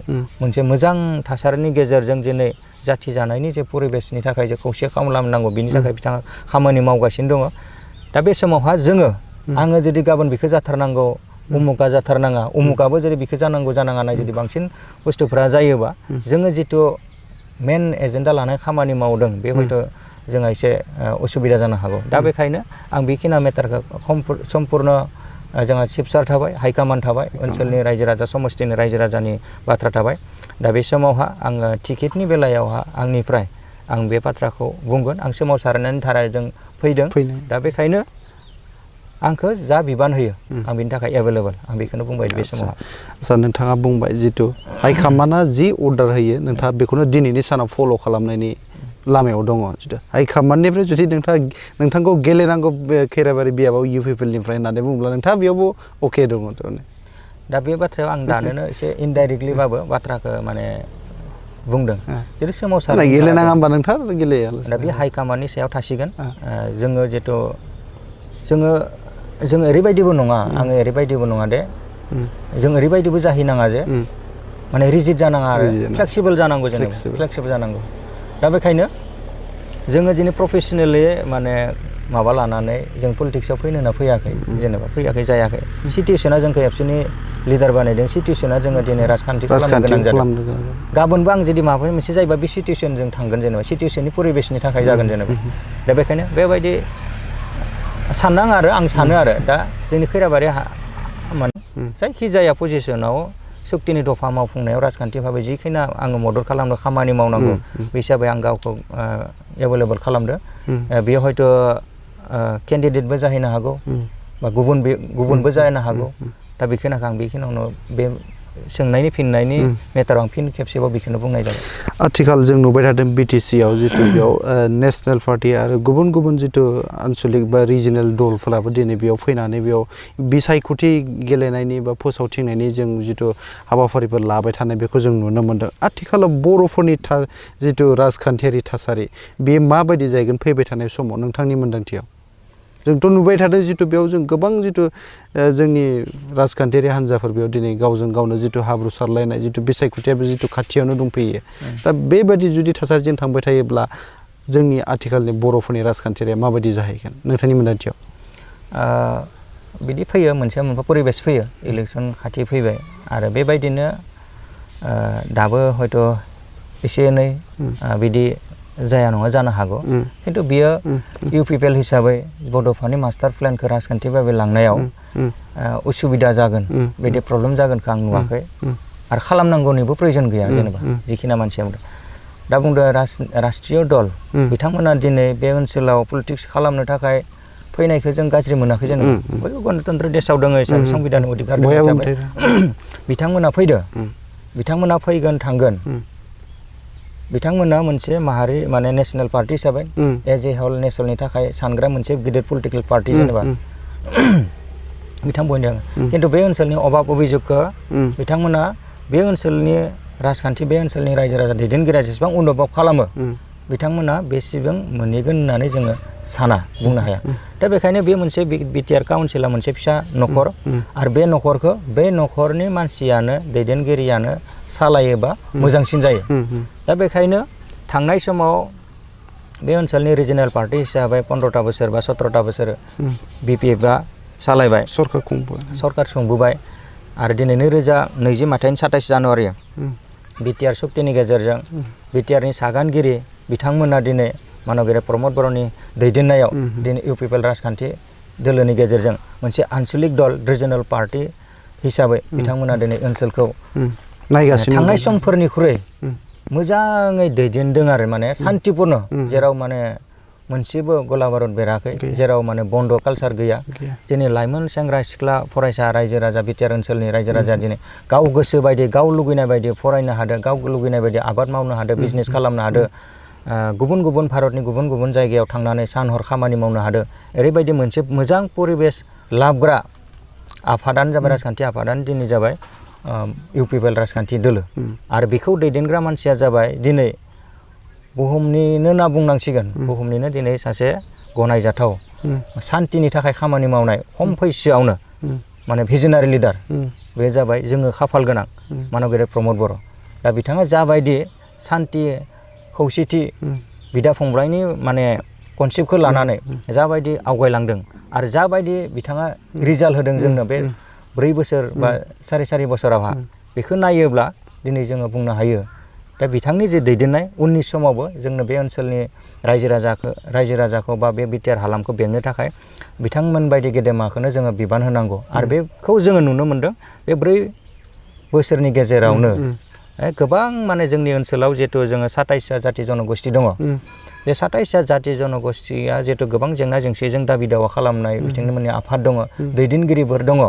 मोनसे मोजां थासारिनि गेजेरजों दिनै जाथि जानायनि जे परिबेसनि थाखाय जे खौसे खालामनांगौ बिनि थाखाय बिथाङा खामानि मावगासिनो दङ दा बे समावहा आङो जुदि गाबोन बेखौ जाथारनांगौ उमुका जाथारनाङा उमुकाबो जुदि बेखौ जानांगौ जानाङा नाय जुदि बांसिन बुस्थुफोरा जायोबा जोङो जिथु मेन एजेन्डा लानाय खामानि मावदों बे हयथ' जोंहा एसे उसुबिदा जानो हागौ दा बेखायनो आं बेखिनि मेटारखौ सम्पुर्ण जोंहा चिफ सार थाबाय हाइकमान्ड थाबाय ओनसोलनि रायजो राजा समष्टिनि रायजो राजानि बाथ्रा थाबाय दा बे समावहा आङो टिकेटनि बेलायावहा आंनिफ्राय आं बे बाथ्राखौ बुंगोन आं सोमावसारनायनि थाखाय जों फैदों दा बेखायनो आंखौ जा बिबान होयो आं बेनि थाखाय एभेलेबल आं बेखौनो बुंबाय बे समाव आदसा नोंथाङा बुंबाय जितु हाइकमान्डआ जि अर्डार होयो नोंथाङा बेखौनो दिनैनि सानाव फल' खालामनायनि लामायाव दङ जितु हाइकमान्डनिफ्राय जुदि नोंथांखौ गेलेनांगौ खैराबारि बियाबाव UPPL निफ्राय होननानै बुङोब्ला नोंथाङा बेयावबो अके दङ थारमाने दा बे बाथ्रायाव आं दानोनो एसे इनडाइरेक्टलिबाबो बाथ्राखौ माने बुंदों जेरै सोमावसार गेलेनाङा होमबा नोंथाङा गेलेया दा बे हाइकमान्डनि सायाव थासिगोन जोङो जितु जोङो ओरैबायदिबो नङा आङो ओरैबायदिबो नङा दे जों ओरैबायदिबो जाहैनाङा जे माने रिजिड जानाङा आरो फ्लेक्सिबल जानांगौ जेनेबा फ्लेक्सिबल जानांगौ दा बेखायनो जोङो दिनै प्रफेसनेलि माने माबा लानानै जों पलिटिक्सआव फैनो होनना फैयाखै जेनेबा फैयाखै जायाखै सिटुएसना जोंखौ एबसुनि लिडार बानायदों सिटुएसना जोङो दिनै राजखान्थि खालामनो गोनां जादों गाबोनबो आं जुदि माबा मोनसे जायोबा बे सिटुएसनजों थांगोन जेनेबा सिटुएसननि परिबेसनि थाखाय जागोन जेनेबा दा बेखायनो बेबायदि साननां आरो आं सानो आरो दा जोंनि खैराबारि माने जायखिजाया पजिसनाव सुक्तिनि दफा मावफुंनायाव राजखान्थि भाबै जिखिनि आङो मदद खालामनो खामानि मावनांगौ बे हिसाबै आं गावखौ एभेलेबल खालामदो बेयो हयथ' केन्डिडेटबो जाहैनो हागौ बा गुबुनबो जानो हागौ दा बेखिनिखौ आं बेखिनियावनो बे सोंनायनि फिननायनि मेटाराव आं फिन खेबसेबाव बेखौनो बुंनाय जाबाय आथिखाल जों नुबाय थादों BTC आव जितु बेयाव नेसनेल पार्टि आरो गुबुन गुबुन जितु आनसलिक बा रिजनेल दलफोराबो दिनै बेयाव फैनानै बेयाव बिसायख'थि गेलेनायनि बा फोसावथिंनायनि जों जितु हाबाफारिफोर लाबाय थानाय बेखौ जों नुनो मोन्दों आथिखालाव बर'फोरनि जितु राजखान्थियारि थासारि बे माबायदि जाहैगोन फैबाय थानाय समाव नोंथांनि मोन्दांथियाव जोंथ' नुबाय थादों जितु बेयाव जों गोबां जितु जोंनि राजखान्थियारि हान्जाफोर बेयाव दिनै गावजों गावनो जितु हाब्रु सारलायनाय जितु बिसायख'थियाबो जितु खाथियावनो दंफैयो दा बेबायदि जुदि थासारिजों थांबाय थायोब्ला जोंनि आथिखालनि बर'फोरनि राजखान्थियारिया माबायदि जाहैगोन नोंथांनि मोन्दांथियाव बिदि फैयो मोनसे मोनफा परिबेस फैयो इलेक्सन खाथि फैबाय आरो बेबायदिनो दाबो हयथ' एसे एनै बिदि जाया नङा जानो हागौ खिन्थु बियो UPPL हिसाबै बड'फानि मास्टार प्लेनखौ राजखान्थि भाबै लांनायाव उसुबिदा जागोन बिदि प्रब्लेम जागोनखौ आं नुवाखै आरो खालामनांगौनिबो प्रयोजन गैया जेनेबा जिखिना मानसिया बुंदों दा बुंदों राष्ट्रीय दल बिथांमोना दिनै बे ओनसोलाव पलिटिक्स खालामनो थाखाय फैनायखौ जों गाज्रि मोनाखै जेनेबा बयबो गणतन्त्र देशआव दङ हिसाबै संबिधान अधिकार हिसाबै बिथांमोना फैदो बिथांमोना फैगोन थांगोन बिथांमोना मोनसे माहारि माने नेशनेल पार्टी हिसाबै एज ए हल नेसननि थाखाय सानग्रा मोनसे गिदिर पलिटिकेल पार्टी जेनेबा बिथां बयनो खिन्थु बे ओनसोलनि अभाब अभियोगखौ बिथांमोना बे ओनसोलनि राजखान्थि बे ओनसोलनि रायजो राजा दैदेनगिरिया जेसेबां अनुभब खालामो बिथांमोना बेसेबां मोनहैगोन होननानै जोङो साना बुंनो हाया दा बेखायनो बे मोनसे BTR काउन्सिला मोनसे फिसा न'खर आरो बे न'खरखौ बे न'खरनि मानसियानो दैदेनगिरियानो सालायोबा मोजांसिन जायो दा बेखायनो थांनाय समाव बे ओनसोलनि रिजनेल पार्टी हिसाबै 15टा बोसोर बा 17टा बोसोर BPFआ सालायबाय सरकार खुंबोबाय आरो दिनै 2020 मायथाइनि 27 जानुवारि BTR सुक्तिनि गेजेरजों BTRनि सागानगिरि बिथांमोना दिनै मानगिरि प्रमद बर'नि दैदेननायाव दिनै UPPL राजखान्थि दोलोनि गेजेरजों मोनसे आनसलिक दल रिजनेल पार्टी हिसाबै बिथांमोना दिनै ओनसोलखौ थांनाय समफोरनिख्रुइ मोजाङै दैदेनदों आरो माने शान्तिपूर्ण जेराव माने मोनसेबो गला बारुद बेराखै जेराव माने बन्द कालचार गैया दिनै लाइमोन सेंग्रा सिख्ला फरायसा रायजो राजा BTR ओनसोलनि रायजो राजा दिनै गाव गोसो बायदि गाव लुगैनाय बायदि फरायनो हादों गाव लुगैनाय बायदि आबाद मावनो हादों बिजनेस खालामनो हादों गुबुन गुबुन भारतनि गुबुन गुबुन जायगायाव थांनानै सान हर खामानि मावनो हादों ओरैबायदि मोनसे मोजां परिबेस लाबग्रा आफादानो जाबाय राजखान्थि आफादानो दिनै जाबाय UPPL राजखान्थि दोलो आरो बेखौ दैदेनग्रा मानसिया जाबाय दिनै बुहुमनिनो होनना बुंनांसिगोन बुहुमनिनो दिनै सासे गनायजाथाव शान्तिनि थाखाय खामानि मावनाय खम बैसोआवनो माने भिजनारि लिडार बे जाबाय जोङो खाफाल गोनां मानगिरि प्रमद बर' दा बिथाङा जाबायदि शान्ति खौसेथि बिदा फंबायनि माने कनसेप्टखौ लानानै जाबायदि आवगायलांदों आरो जाबायदि बिथाङा रिजाल्ट होदों जोंनो बे 4 बोसोर बा सारि बोसोरावहा बेखौ नायोब्ला दिनै जोङो बुंनो हायो दा दा बिथांनि जे दैदेननाय उननि समावबो जोंनो बे ओनसोलनि रायजो राजाखौ बा बे बिटिआर हालामखौ बेंनो थाखाय बिथांमोन बायदि गेदेमाखौनो जोङो बिबान होनांगौ आरो बेखौ जोङो नुनो मोनदों बे 4 बोसोरनि गेजेरावनो गोबां माने जोंनि ओनसोलाव जिहेतु जोङो 27टा जाति जनगोष्ठी दङ बे 27टा जाति जनगोष्ठीया जिहेतु गोबां जेंना जेंसिजों दाबि दावा खालामनाय बिथांमोननि आफाद दङ दैदेनगिरिफोर दङ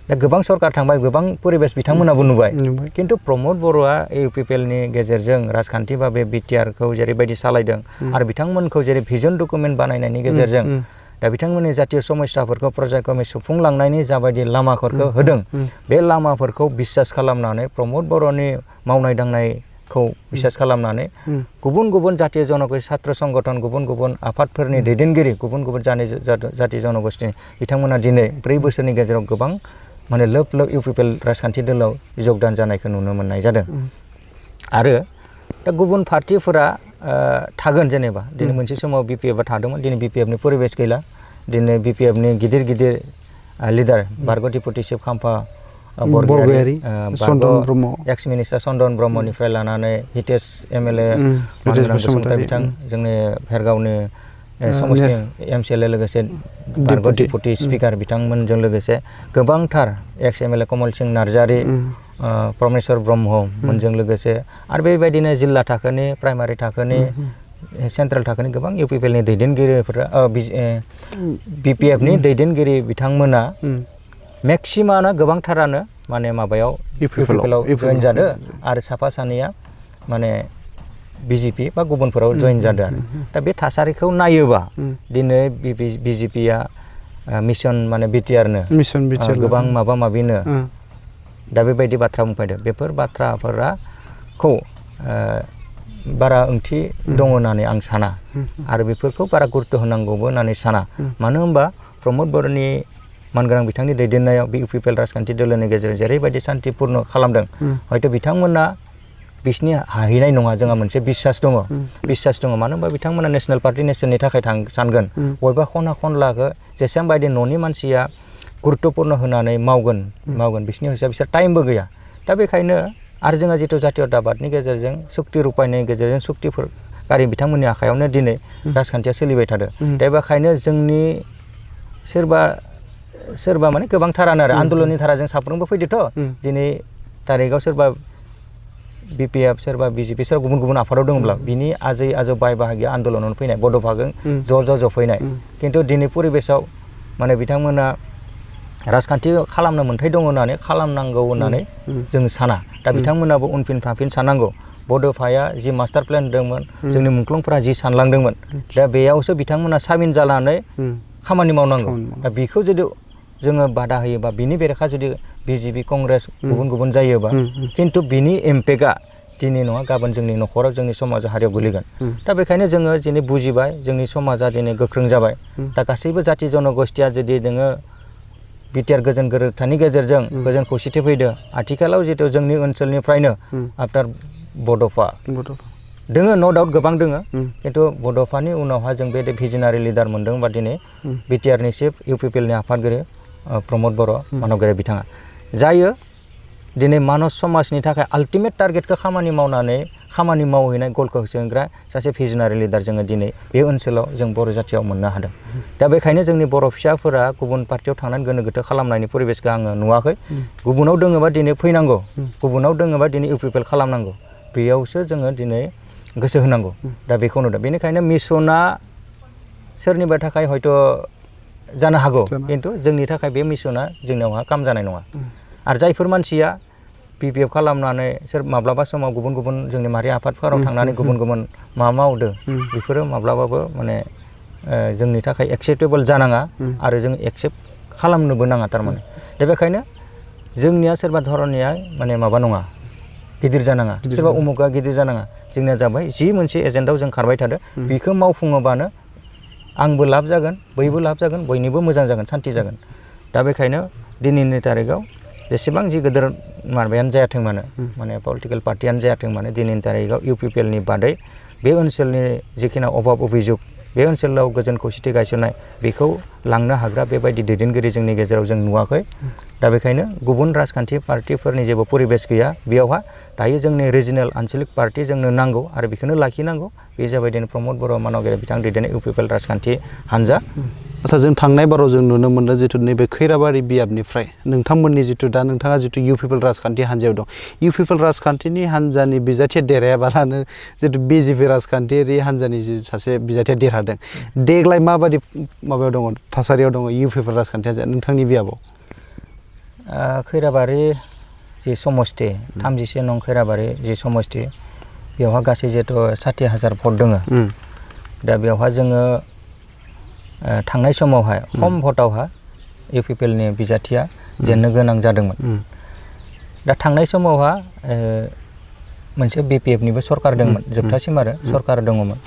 दा गोबां सरकार थांबाय गोबां परिबेस बिथांमोनाबो नुबाय किन्तु प्रमद बर'आ UPPL नि गेजेरजों राजखान्थि बा बे बिटिआरखौ जेरैबायदि सालायदों आरो बिथांमोनखौ जेरै भिजन डकुमेन्ट बानायनायनि गेजेरजों दा बिथांमोननि जातीय समस्याफोरखौ प्रजाक्रमे सुफुंलांनायनि जाबायदि लामाफोरखौ होदों बे लामाफोरखौ बिसास खालामनानै प्रमद बर'नि मावनाय दांनायखौ बिसास खालामनानै गुबुन गुबुन जातीय जनगोष्ठी छात्र संगठन गुबुन गुबुन आफादफोरनि दैदेनगिरि गुबुन गुबुन जाति जनगोष्ठीनि बिथांमोना दिनै 4 बोसोरनि गेजेराव गोबां माने लोब लोब UPPL राजखान्थि दोलाव जगदान जानायखौ नुनो मोननाय जादों आरो दा गुबुन पार्टिफोरा थागोन जेनेबा दिनै मोनसे समाव BPF थादोंमोन दिनै BPF नि परिबेस गैला दिनै BPF नि गिदिर गिदिर लिडार बारग' डिपुटि चिफ खाम्फा बरगयारी चन्दन ब्रह्म एक्स मिनिस्टार चन्दन ब्रह्मनिफ्राय लानानै हितेश MLA मानगोनां बसुमतारी बिथां जोंनि भेरगावनि समस्ति MCLA लोगोसे बारग' डिपुटि स्पिकार बिथांमोनजों लोगोसे गोबांथार एक्स MLA कमल सिंह नार्जारी प्रमेश्वर ब्रह्म मोनजों लोगोसे आरो बेबायदिनो जिल्ला थाखोनि प्राइमारि थाखोनि सेन्ट्रेल थाखोनि गोबां UPPL नि दैदेनगिरिफोरा BPF नि दैदेनगिरि बिथांमोना मेक्सिमाना गोबांथारानो माने माबायाव UPPL आव जइन जादों आरो साफा सानैया माने BJP बा गुबुनफोराव जइन जादों आरो दा बे थासारिखौ नायोबा दिनै BJP आ मिशन माने बिटिआरनो गोबां माबा माबिनो दा बेबायदि बाथ्रा बुंफैदों बेफोर बाथ्राफोरखौ बारा ओंथि दङ होननानै आं साना आरो बेफोरखौ बारा गुरुत्व होनांगौबो होननानै साना मानो होनबा प्रमद बर'नि मानगोनां बिथांनि दैदेननायाव बे UPPL राजखान्थि दोलोनि गेजेरजों जेरैबायदि शान्तिपूर्ण खालामदों हयथ' बिथांमोना बिसनि हाहैनाय नङा जोंहा मोनसे बिसास दङ मानो होनबा बिथांमोना नेशनेल पार्टी नेशननि थाखाय सानगोन बबेबा खना खनलाखौ जेसेबां बायदि न'नि मानसिया गुरुत्वपूर्ण होनानै मावगोन बिसनि हिसाब बिसोर टाइमबो गैया दा बेखायनो आरो जोंहा जितु जातीयताबादनि गेजेरजों सुक्ति रुपायनायनि गेजेरजों सुक्तिफोर गारि बिथांमोननि आखायावनो दिनै राजखान्थिया सोलिबाय थादों दा बेखायनो जोंनि सोरबा माने गोबांथारानो आरो आन्दोलननि धाराजों साफ्रोमबो फैदोथ' दिनै तारिखाव सोरबा BPF सोरबा BJP सोरबा गुबुन गुबुन आफादाव दङब्ला बिनि आजै आजौ बाय बाहागि आन्दोलनाव फैनाय बड'फाजों ज' फैनाय किन्तु दिनै परिबेसाव माने बिथांमोना राजखान्थि खालामनो मोन्थाय दङ होननानै खालामनांगौ होननानै जों साना दा बिथांमोनाबो उनफिन फाफिन साननांगौ बड'फाया जि मास्टार प्लेन होदोंमोन जोंनि मुंख्लंफोरा जि सानलांदोंमोन दा बेयावसो बिथांमोना सामिन जानानै खामानि मावनांगौ दा बेखौ जुदि जोङो बादा होयोबा बिनि बेरेखा जुदि BJP कंग्रेस गुबुन गुबुन जायोबा किन्तु बिनि इम्पेक्टआ दिनै नङा गाबोन जोंनि न'खराव जोंनि समाज हारियाव गोलैगोन दा बेखायनो जोङो दिनै बुजिबाय जोंनि समाजा दिनै गोख्रों जाबाय दा गासैबो जाति जनगोष्ठीया जुदि नोङो बिटिआर गोजोन गोरोबथानि गेजेरजों गोजोन खौसेथि फैदों आथिखालाव जितु जोंनि ओनसोलनिफ्रायनो आफ्टार बड'फा दोङो न' डाउट गोबां दोङो किन्तु बड'फानि उनावहा जों बे भिजनारि लिडार मोनदों बा दिनै बिटिआरनि चिफ UPPL नि आफादगिरि प्रमद बर' मानगयारी बिथाङा जायो दिनै मानस समाजनि थाखाय आल्टिमेट टार्गेटखौ खामानि मावहैनाय गलखौ होसोग्रा सासे भिजनारि लिडार जोङो दिनै बे ओनसोलाव जों बर' जाथियाव मोननो हादों दा बेखायनो जोंनि बर' फिसाफोरा गुबुन पार्टियाव थांनानै गोनो गोथो खालामनायनि परिबेसखौ आङो नुवाखै गुबुनाव दोङोबा दिनै फैनांगौ गुबुनाव दोङोबा दिनै UPPL खालामनांगौ बेयावसो जोङो दिनै गोसो होनांगौ दा बेखौ नुदों बेनिखायनो मिशना सोरनिबा थाखाय हयथ' जानो हागौ किन्तु जोंनि थाखाय बे मिशना जोंनियावहा काम जानाय नङा आरो जायफोर मानसिया BPF खालामनानै सोर माब्लाबा समाव गुबुन गुबुन जोंनि माहारि आफादफोराव थांनानै गुबुन गुबुन मावदों बेफोरो माब्लाबाबो माने जोंनि थाखाय एक्सेप्टेबल जानाङा आरो जों एक्सेप्ट खालामनोबो नाङा थारमाने दा बेखायनो जोंनिया सोरबा धरनिया माने माबा नङा गिदिर जानाङा सोरबा उमुगा गिदिर जानाङा जोंनिया जाबाय जि मोनसे एजेन्डायाव जों खारबाय थादों बेखौ मावफुङोबानो आंबो लाब जागोन बयबो लाब जागोन बयनिबो मोजां जागोन सान्थि जागोन दा बेखायनो दिनैनि तारिखाव जेसेबां जि गोदोर माबायानो जायाथों मानो माने पलिटिकेल पार्टियानो जायाथों मानो दिनैनि तारिखाव UPPL नि बादै बे ओनसोलनि जिखिनि अभाब अभियोग बे ओनसोलाव गोजोन खौसेथि गायसननाय बेखौ लांनो हाग्रा बेबायदि दैदेनगिरि जोंनि गेजेराव जों नुवाखै दा बेखायनो गुबुन राजखान्थि पार्टिफोरनि जेबो परिबेस गैया बेयावहा दायो जोंनि रिजिनेल आनसलिक पार्टि जोंनो नांगौ आरो बेखौनो लाखिनांगौ बे जाबाय दिनै प्रमद बर' मानगेरा बिथां दैदेननाय UPPL राजखान्थि हान्जा आच्चा जों थांनाय बाराव जों नुनो मोन्दों जितु नैबे खैराबारि बियाबनिफ्राय नोंथांमोननि जितु दा नोंथाङा जितु UPPL राजखान्थि हान्जायाव दं UPPL राजखान्थिनि हान्जानि बिजाथिया देरहायाबालानो जितु BJP राजखान्थियारि हान्जानि सासे बिजाथिया देरहादों देग्लाय माबादि माबायाव दङ थासारियाव दङ UPPL राजखान्थि हान्जाया नोंथांनि बियाबाव खैराबारि जि समस्ति 37 नं खैराबारि जि समस्ति बेवहा गासै जिहेतु 60,000 भट दङ दा बेवहा जोङो थांनाय समावहाय खम भटआवहा UPPL नि बिजाथिया जेननो गोनां जादोंमोन दा थांनाय समावहा मोनसे BPF निबो सरकार दंमोन जोबथासिम आरो सरकार दङमोन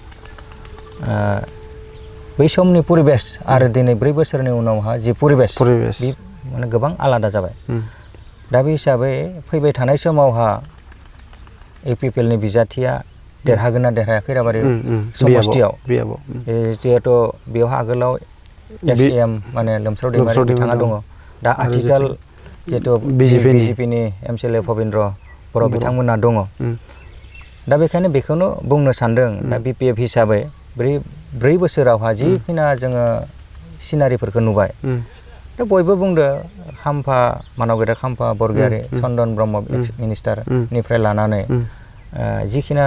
बै समनि परिबेस आरो दिनै 4 बोसोरनि उनावहा जि परिबेस बे माने गोबां आलादा जाबाय दा बे हिसाबै फैबाय थानाय समावहा UPPL नि बिजाथिया देरहागोन ना देरहाया खैराबारि समस्तियाव जिहेतु बेवहा आगोलाव XM माने लोमस्राव दैमारि बिथाङा दङ दा आथिखाल जिहेतु BJP नि MCLA भबेन्द्र बर' बिथांमोना दङ दा बेखायनो बेखौनो बुंनो सानदों दा BPF हिसाबै 4 बोसोरावहा जिखिना जोङो सिनारिफोरखौ नुबाय दा बयबो बुंदो खाम्फा मानगेरा खाम्फा बरगयारि चन्दन ब्रह्म एक्स मिनिस्टारनिफ्राय लानानै जिखिना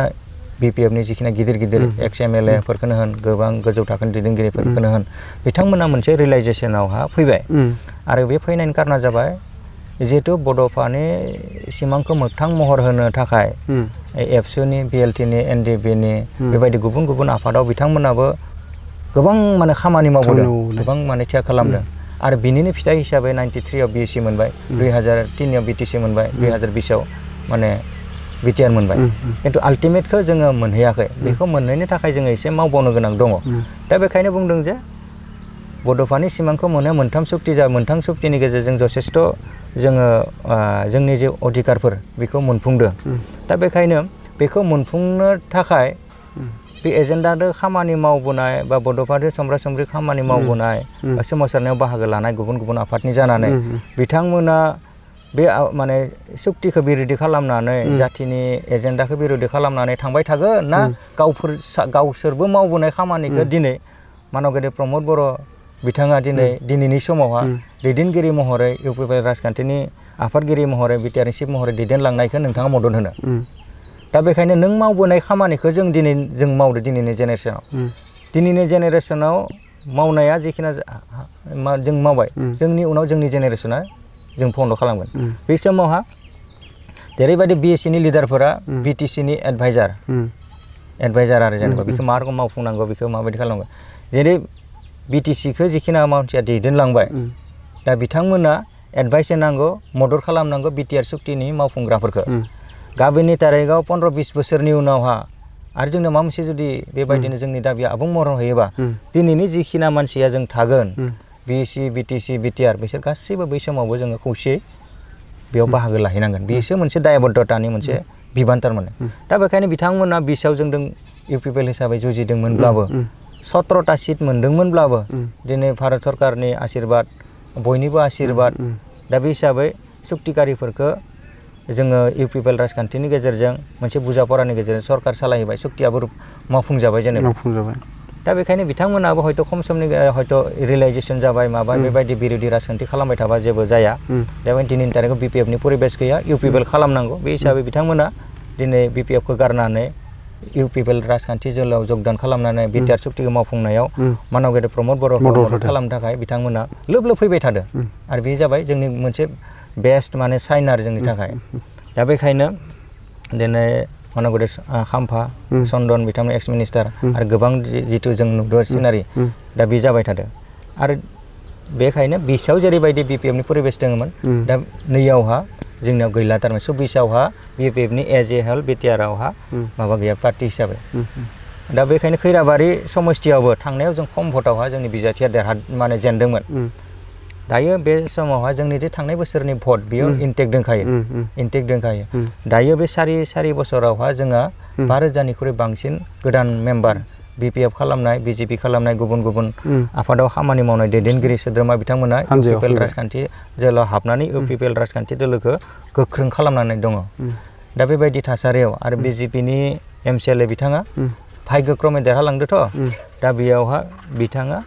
BPF नि जिखिना गिदिर गिदिर XMLA फोरखौनो होन गोबां गोजौ थाखोनि दैदेनगिरिफोरखौनो होन बिथांमोना मोनसे रियलाइजेसनावहा फैबाय आरो बे फैनायनि कारना जाबाय जिहेतु बड'फानि सिमांखौ मोगथां महर होनो थाखाय एबसुनि BLT नि NDB नि बेबायदि गुबुन गुबुन आफादाव बिथांमोनाबो गोबां माने खामानि मावबोदों गोबां माने थिया खालामदों आरो बिनिनो फिथाइ हिसाबै 93 आव BSc मोनबाय 2003 आव BTC मोनबाय 2020 आव माने BTR मोनबाय खिन्थु आल्टिमेटखौ जोङो मोनहैयाखै बेखौ मोननायनि थाखाय जोङो एसे मावबावनो गोनां दङ दा बेखायनो बुंदों जे बड'फानि सिमांखौ मोननाया मोनथाम सुक्तिनि गेजेरजों जथेस्थ' जोङो जोंनि जे अधिकारफोर बेखौ मोनफुंदों दा बेखायनो बेखौ मोनफुंनो थाखाय बे एजेन्डाजों खामानि मावबोनाय बा बड'फाजों समब्रा समब्रि खामानि मावबोनाय बा सोमावसारनायाव बाहागो लानाय गुबुन गुबुन आफादनि जानानै बिथांमोना बे माने सुक्तिखौ बिरोधि खालामनानै जाथिनि एजेन्डाखौ बिरोधि खालामनानै थांबाय थागोन ना गावसोरबो मावबोनाय खामानिखौ दिनै मानगेरा प्रमद बर' बिथाङा दिनैनि समावहा दैदेनगिरि महरै UPPL राजखान्थिनि आफादगिरि महरै BTR चिफ महरै दैदेनलांनायखौ नोंथाङा मदद होनो दा बेखायनो नों मावबोनाय खामानिखौ जों मावदो दिनैनि जेनेरेसनाव मावनाया जिखिना जों मावबाय जोंनि उनाव जोंनि जेनेरेसना जों फन्द खालामगोन बे समावहा जेरैबायदि BSc नि लिडारफोरा BTC नि एडभाइजार आरो जेनेबा बेखौ मा रोखोम मावफुंनांगौ बेखौ माबायदि खालामगोन जेरै BTC खौ जिखिना मानसिया दैदेनलांबाय दा बिथांमोना एडभाइस होनांगौ मदद खालामनांगौ BTR सुक्तिनि मावफुंग्राफोरखौ गाबोननि तारिखआव 15-20 बोसोरनि उनावहा आरो जोंनो माबा मोनसे जुदि बेबायदिनो जोंनि दाबिया आबुं महर होयोबा दिनैनि जिखिना मानसिया जों थागोन BSc BTC BTR बिसोर गासैबो बै समावबो जोङो खौसेयै बेयाव बाहागो लाहैनांगोन बेसो मोनसे दायबद्धतानि मोनसे बिबान थारमाने दा बेखायनो बिथांमोना 20आव जोंदों UPPL हिसाबै जुजिदोंमोनब्लाबो 17टा सिट मोनदोंमोनब्लाबो दिनै भारत सरकारनि आशीर्बाद बयनिबो आशीर्बाद दा बे हिसाबै सुक्तिकारिफोरखौ जोङो UPPL राजखान्थिनि गेजेरजों मोनसे बुजाफरानि गेजेरजों सरकार सालायबाय सुक्तियाबो मावफुंजाबाय जेनेबा दा बेखायनो बिथांमोनाबो हयथ' खम समनि हयथ' रियलाइजेसन जाबाय माबा बेबायदि बिरोधि राजखान्थि खालामबाय थाबा जेबो जाया दा दिनैनि तारिखआव BPF नि परिबेस गैया UPPL खालामनांगौ बे हिसाबै बिथांमोना दिनै BPF खौ गारनानै UPPL राजखान्थि जोलाव जगदान खालामनानै BTR सुक्तिखौ मावफुंनायाव मानगेरा प्रमद बर'खौ मदद खालामनो थाखाय बिथांमोना लोब लोब फैबाय थादों आरो बे जाबाय जोंनि मोनसे बेस्ट माने साइन आरो जोंनि थाखाय दा बेखायनो दिनै मानगेरा खाम्फा चन्दन बिथांमोन एक्स मिनिस्टार आरो गोबां जिथु जों नुदों सिनारि दा बे जाबाय थादों आरो बेखायनो 20आव जेरैबायदि BPF नि परिबेस दङमोन दा नैयावहा जोंनियाव गैला थारमाने 24आवहा BPF नि एज ए हेल BTR आवहा माबा गैया पार्टि हिसाबै दा बेखायनो खैराबारि समस्तियावबो थांनायाव जों खम भटआवहा जोंनि बिजाथिया माने जेनदोंमोन दायो बे समावहा जोंनि जे थांनाय बोसोरनि भट बेयो इनटेक्ट दंखायो दायो बे सारि बोसोरावहा जोंहा 5,000निख्रुइ बांसिन गोदान मेम्बार BPF खालामनाय BJP खालामनाय गुबुन गुबुन आफादाव खामानि मावनाय दैदेनगिरि सोद्रोमा बिथांमोना UPPL राजखान्थि दोलोआव हाबनानै UPPL राजखान्थि दोलोखौ गोख्रों खालामनानै दङ। दा बेबायदि थासारियाव आरो BJPनि MCLA बिथाङा भाग्यक्रमे देरहालांदोथ'। दा बेयावहा बिथाङा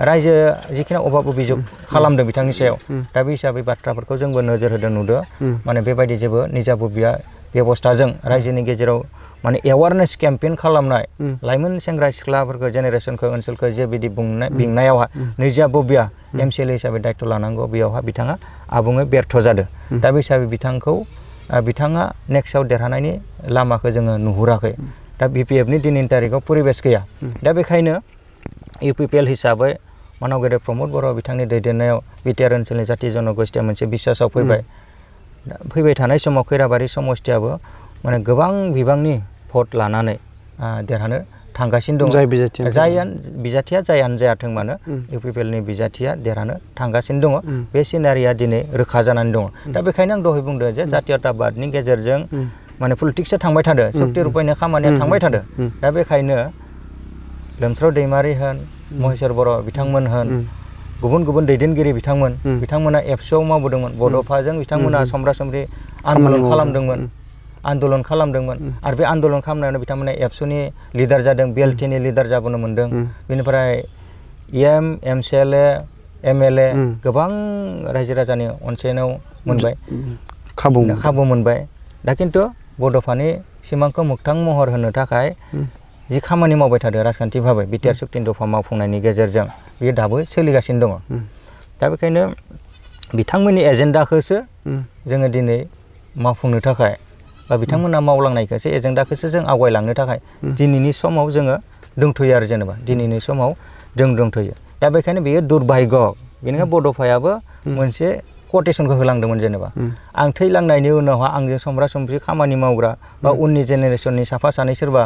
रायजो जिखिनि अभाब अभियोग खालामदों बिथांनि सायाव दा बे हिसाबै बाथ्राफोरखौ जोंबो नोजोर होदों नुदों माने बेबायदि जेबो निजा बबिया बेबस्थाजों रायजोनि गेजेराव माने एवारनेस केम्पेइन खालामनाय लाइमोन सेंग्रा सिख्लाफोरखौ जेनेरेसनखौ ओनसोलखौ जे बिदि बेंनायावहा निजा बबिया MCLA हिसाबै दायित्व लानांगौ बेयावहा बिथाङा आबुङै बेर्थ जादों। दा बे हिसाबै बिथाङा नेक्स्टआव देरहानायनि लामाखौ जोङो नुहुराखै। दा BPFनि दिनैनि तारिखाव परिबेस गैया। दा बेखायनो UPPL हिसाबै मानाव गेदेर प्रमद बर' बिथांनि दैदेननायाव बिटिआर ओनसोलनि जाथि जनगोष्ठिया मोनसे बिसासाव फैबाय थानाय समाव खैराबारि समस्थियाबो माने गोबां बिबांनि भट लानानै देरहानो थांगासिनो दङ। बिजाथिया जायानो जायाथों मानो UPPLनि बिजाथिया देरहानो थांगासिनो दङ। बे सिनारिया दिनै रोखा जानानै दङ। दा बेखायनो आं दहाय बुंदों जे जातीयताबादनि गेजेरजों माने पलिटिक्सआ थांबाय थादों सक्ति रुपायनि खामानिया थांबाय थादों। दा बेखायनो लोमस्राव दैमारि होन महेश्वर बर' बिथांमोन होन गुबुन गुबुन दैदेनगिरि बिथांमोना एबसुआव मावबोदोंमोन बड'फाजों बिथांमोना समब्रा समब्रि आन्दलन खालामदोंमोन आरो बे आन्दलन खालामनायावनो बिथांमोना एबसुनि लिडार जादों BLTनि लिडार जाबोनो मोन्दों। बेनिफ्राय EM MCLA MLA गोबां रायजो राजानि अनसायनायाव मोनबाय खाबु मोनबाय। दा खिन्थु बड'फानि सिमांखौ मोगथां महर होनो थाखाय जि खामानि मावबाय थादों राजखान्थि भाबै बिटिआर सुक्तिनि दफा मावफुंनायनि गेजेरजों बेयो दाबो सोलिगासिनो दङ। दा बेखायनो बिथांमोननि एजेन्डाखौसो जोङो दिनै मावफुंनो थाखाय बा बिथांमोना मावलांनायखौसो एजेन्डाखौसो जों आवगायलांनो थाखाय दिनैनि समाव जोङो दंथ'यो आरो जेनेबा दिनैनि समाव जों दंथ'यो। दा बेखायनो बेयो दुर्भाग्य। बेनिखायनो बड'फायाबो मोनसे कटेसनखौ होलांदोंमोन जेनेबा आं थैलांनायनि उनावहा आंजों समब्रा समब्रि खामानि मावग्रा बा उननि जेनेरेसननि साफा सानै सोरबा